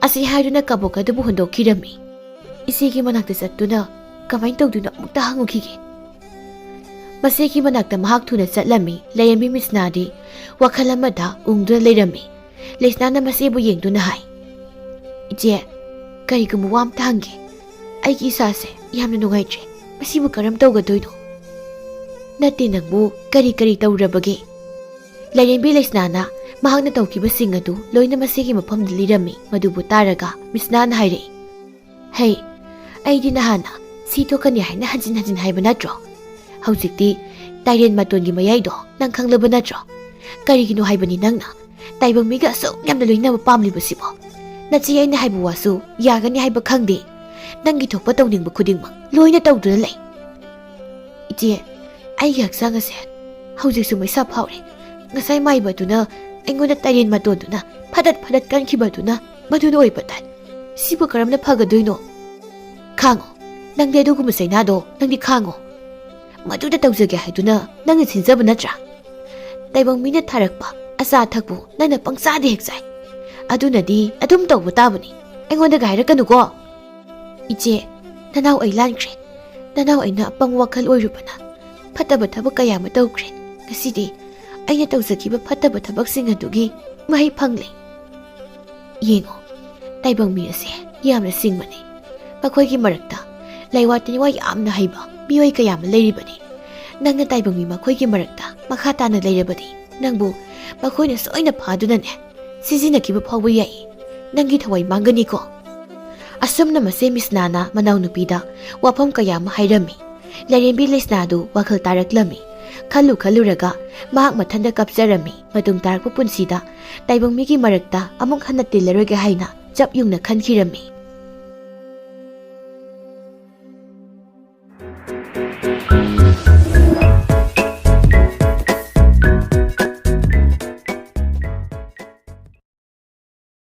ꯑꯁꯤ ꯍꯥꯏꯗꯨꯅ ꯀꯕꯣꯛ ꯑꯗꯨꯕꯨ ꯍꯨꯟꯗꯣꯛꯈꯤꯔꯝꯃꯤ꯫ ꯏꯆꯦꯒꯤ ꯃꯅꯥꯛꯇ ꯆꯠꯇꯨꯅ ꯀꯃꯥꯏꯅ ꯇꯧꯗꯣꯏꯅꯣ ꯑꯃꯨꯛꯇ ꯍꯪꯉꯨꯈꯤꯒꯦ꯫ ꯃꯆꯦꯒꯤ ꯃꯅꯥꯛꯇ ꯃꯍꯥꯛ ꯊꯨꯅ ꯆꯠꯂꯝꯃꯤ꯫ ꯂꯥꯏꯔꯦꯝꯕꯤ ꯃꯤꯁꯅꯥꯗꯤ ꯋꯥꯈꯜ ꯑꯃꯗ ꯎꯪꯗꯨꯅ ꯂꯩꯔꯝꯃꯤ꯫ ꯂꯩꯁꯅꯥꯅ ꯃꯆꯦꯕꯨ ꯌꯦꯡꯗꯨꯅ ꯍꯥꯏ, "ꯏꯆꯦ, ꯀꯔꯤꯒꯨꯝꯕ ꯋꯥ ꯑꯝꯇ ꯍꯪꯒꯦ꯫ ꯑꯩꯒꯤ ꯏꯁꯥꯁꯦ ꯌꯥꯝꯅ ꯅꯨꯡꯉꯥꯏꯇ꯭ꯔꯦ꯫ ꯃꯁꯤꯕꯨ ꯀꯔꯝ ꯇꯧꯒꯗꯣꯏꯅꯣ?" "ꯅꯠꯇꯦ, ꯅꯪꯕꯨ ꯀꯔꯤ ꯀꯔꯤ ꯇꯧꯔꯕꯒꯦ?" ꯂꯥꯏꯔꯦꯝꯕꯤ ꯂꯩꯁꯅꯥꯅ ꯃꯍꯥꯛꯅ ꯇꯧꯈꯤꯕꯁꯤꯡ ꯑꯗꯨ ꯂꯣꯏꯅ ꯃꯆꯦꯒꯤ ꯃꯐꯝꯗ ꯂꯤꯔꯝꯃꯤ꯫ ꯃꯗꯨꯕꯨ ꯇꯥꯔꯒ ꯃꯤꯁꯅꯥꯅ ꯍꯥꯏꯔꯛꯏ, "ꯍꯩ, ꯑꯩꯗꯤ ꯅꯍꯥꯟꯅ ꯁꯤ ꯊꯣꯛꯀꯅꯤ ꯍꯥꯏꯅ ꯍꯟꯖꯤꯟ ꯍꯟꯖꯤꯟ ꯍꯥꯏꯕ ꯅꯠꯇ꯭ꯔꯣ? ꯍꯧꯖꯤꯛꯇꯤ ꯇꯥꯏꯔꯦꯟ ꯃꯇꯣꯟꯒꯤ ꯃꯌꯥꯏꯗꯣ ꯅꯪ ꯈꯪꯂꯕ ꯅꯠꯇ꯭ꯔꯣ? ꯀꯔꯤꯒꯤꯅꯣ ꯍꯥꯏꯕꯅꯤ ꯅꯪꯅ ꯇꯥꯏꯕꯪ ꯃꯤꯒ ꯑꯁꯨꯛ ꯌꯥꯝꯅ ꯂꯣꯏꯅꯕ ꯄꯥꯝꯂꯤꯕꯁꯤꯕꯣ? ꯅꯆꯦ ꯑꯩꯅ ꯍꯥꯏꯕ ꯋꯥꯁꯨ ꯌꯥꯒꯅꯤ ꯍꯥꯏꯕ ꯈꯪꯗꯦ꯫ ꯅꯪꯒꯤ ꯊꯣꯛꯄ ꯇꯧꯅꯤꯡꯕ ꯈꯨꯗꯤꯡꯃꯛ ꯂꯣꯏꯅ ꯇꯧꯗꯨꯅ ꯂꯩ꯫ ꯏꯆꯦ, ꯑꯩꯒꯤ ꯍꯛꯆꯥꯡ ꯑꯁꯦ ꯍꯧꯖꯤꯛꯁꯨ ꯃꯩꯁꯥ ꯐꯥꯎꯔꯦ꯫ ꯉꯁꯥꯏ ꯃꯥꯏꯕꯗꯨꯅ ꯑꯩꯉꯣꯟꯗ ꯇꯥꯏꯔꯦꯟ ꯃꯇꯣꯟꯗꯨꯅ ꯐꯗꯠ ꯐꯗꯠ ꯀꯟꯈꯤꯕꯗꯨꯅ ꯃꯗꯨꯅ ꯑꯣꯏꯕ ꯇꯥꯏ꯫ ꯁꯤꯕꯨ ꯀꯔꯝꯅ ꯐꯒꯗꯣꯏꯅꯣ?" "ꯈꯥꯡꯉꯣ, ꯅꯪꯗꯤ ꯑꯗꯨꯒꯨꯝꯕ ꯆꯩꯅꯥꯗꯣ ꯅꯪꯗꯤ ꯈꯥꯡꯉꯣ꯫ ꯃꯗꯨꯗ ꯇꯧꯖꯒꯦ ꯍꯥꯏꯗꯨꯅ ꯅꯪꯅ ꯁꯤꯟꯖꯕ ꯅꯠꯇ꯭ꯔꯥ? ꯇꯥꯏꯕꯪ ꯃꯤꯅ ꯊꯥꯔꯛꯄ ꯑꯆꯥ ꯑꯊꯛꯄꯨ ꯅꯪꯅ ꯄꯪꯆꯥꯗ ꯍꯦꯛ ꯆꯥꯏ꯫ ꯑꯗꯨꯅꯗꯤ ꯑꯗꯨꯝ ꯇꯧꯕ ꯇꯥꯕꯅꯤ꯫ ꯑꯩꯉꯣꯟꯗꯒ ꯍꯥꯏꯔꯛꯀꯅꯨꯀꯣ꯫" "ꯏꯆꯦ, ꯅꯅꯥꯎ ꯑꯩ ꯂꯥꯟꯈ꯭ꯔꯦ꯫ ꯅꯅꯥꯎ ꯑꯩꯅ ꯑꯄꯪ ꯋꯥꯈꯜ ꯑꯣꯏꯔꯨꯕꯅ ꯐꯠꯇꯕ ꯊꯕꯛ ꯀꯌꯥ ꯑꯃ ꯇꯧꯈ꯭ꯔꯦ꯫ ꯉꯁꯤꯗꯤ ꯑꯩꯅ ꯇꯧꯖꯈꯤꯕ ꯐꯠꯇꯕ ꯊꯕꯛꯁꯤꯡ ꯑꯗꯨꯒꯤ ꯃꯍꯩ ꯐꯪꯂꯦ꯫ ꯌꯦꯡꯉꯣ, ꯇꯥꯏꯕꯪ ꯃꯤ ꯑꯁꯦ ꯌꯥꯝꯅ ꯁꯤꯡꯕꯅꯤ꯫ ꯃꯈꯣꯏꯒꯤ ꯃꯔꯛꯇ ꯂꯩꯋꯥ ꯇꯤꯟꯋꯥ ꯌꯥꯝꯅ ꯍꯩꯕ ꯃꯤꯑꯣꯏ ꯀꯌꯥ ꯑꯃ ꯂꯩꯔꯤꯕꯅꯤ꯫ ꯅꯪꯅ ꯇꯥꯏꯕꯪ ꯃꯤ ꯃꯈꯣꯏꯒꯤ ꯃꯔꯛꯇ ꯃꯈꯥ ꯇꯥꯅ ꯂꯩꯔꯕꯗꯤ ꯅꯪꯕꯨ ꯃꯈꯣꯏꯅ ꯁꯣꯏꯅ ꯐꯥꯗꯨꯅꯅꯦ ꯁꯤꯖꯤꯟꯅꯈꯤꯕ ꯐꯥꯎꯕ ꯌꯥꯏ꯫ ꯅꯪꯒꯤ ꯊꯋꯥꯏ ꯃꯥꯡꯒꯅꯤꯀꯣ꯫" ꯑꯁꯨꯝꯅ ꯃꯆꯦ ꯃꯤꯁꯅꯥꯅ ꯃꯅꯥꯎꯅꯨꯄꯤꯗ ꯋꯥꯐꯝ ꯀꯌꯥ ꯑꯃ ꯍꯥꯏꯔꯝꯃꯤ꯫ ꯂꯥꯏꯔꯦꯝꯕꯤ ꯂꯩꯁꯅꯥꯗꯨ ꯋꯥꯈꯜ ꯇꯥꯔꯛꯂꯝꯃꯤ꯫ ꯈꯜꯂꯨ ꯈꯜꯂꯨꯔꯒ ꯃꯍꯥꯛ ꯃꯊꯟꯇ ꯀꯞꯆꯔꯝꯃꯤ꯫ ꯃꯇꯨꯡ ꯇꯥꯔꯛꯄ ꯄꯨꯟꯁꯤꯗ ꯇꯥꯏꯕꯪ ꯃꯤꯒꯤ ꯃꯔꯛꯇ ꯑꯃꯨꯛ ꯍꯟꯅ ꯇꯤꯜꯂꯔꯣꯏꯒꯦ ꯍꯥꯏꯅ ꯆꯞ ꯌꯨꯡꯅ ꯈꯟꯈꯤꯔꯝꯃꯤ꯫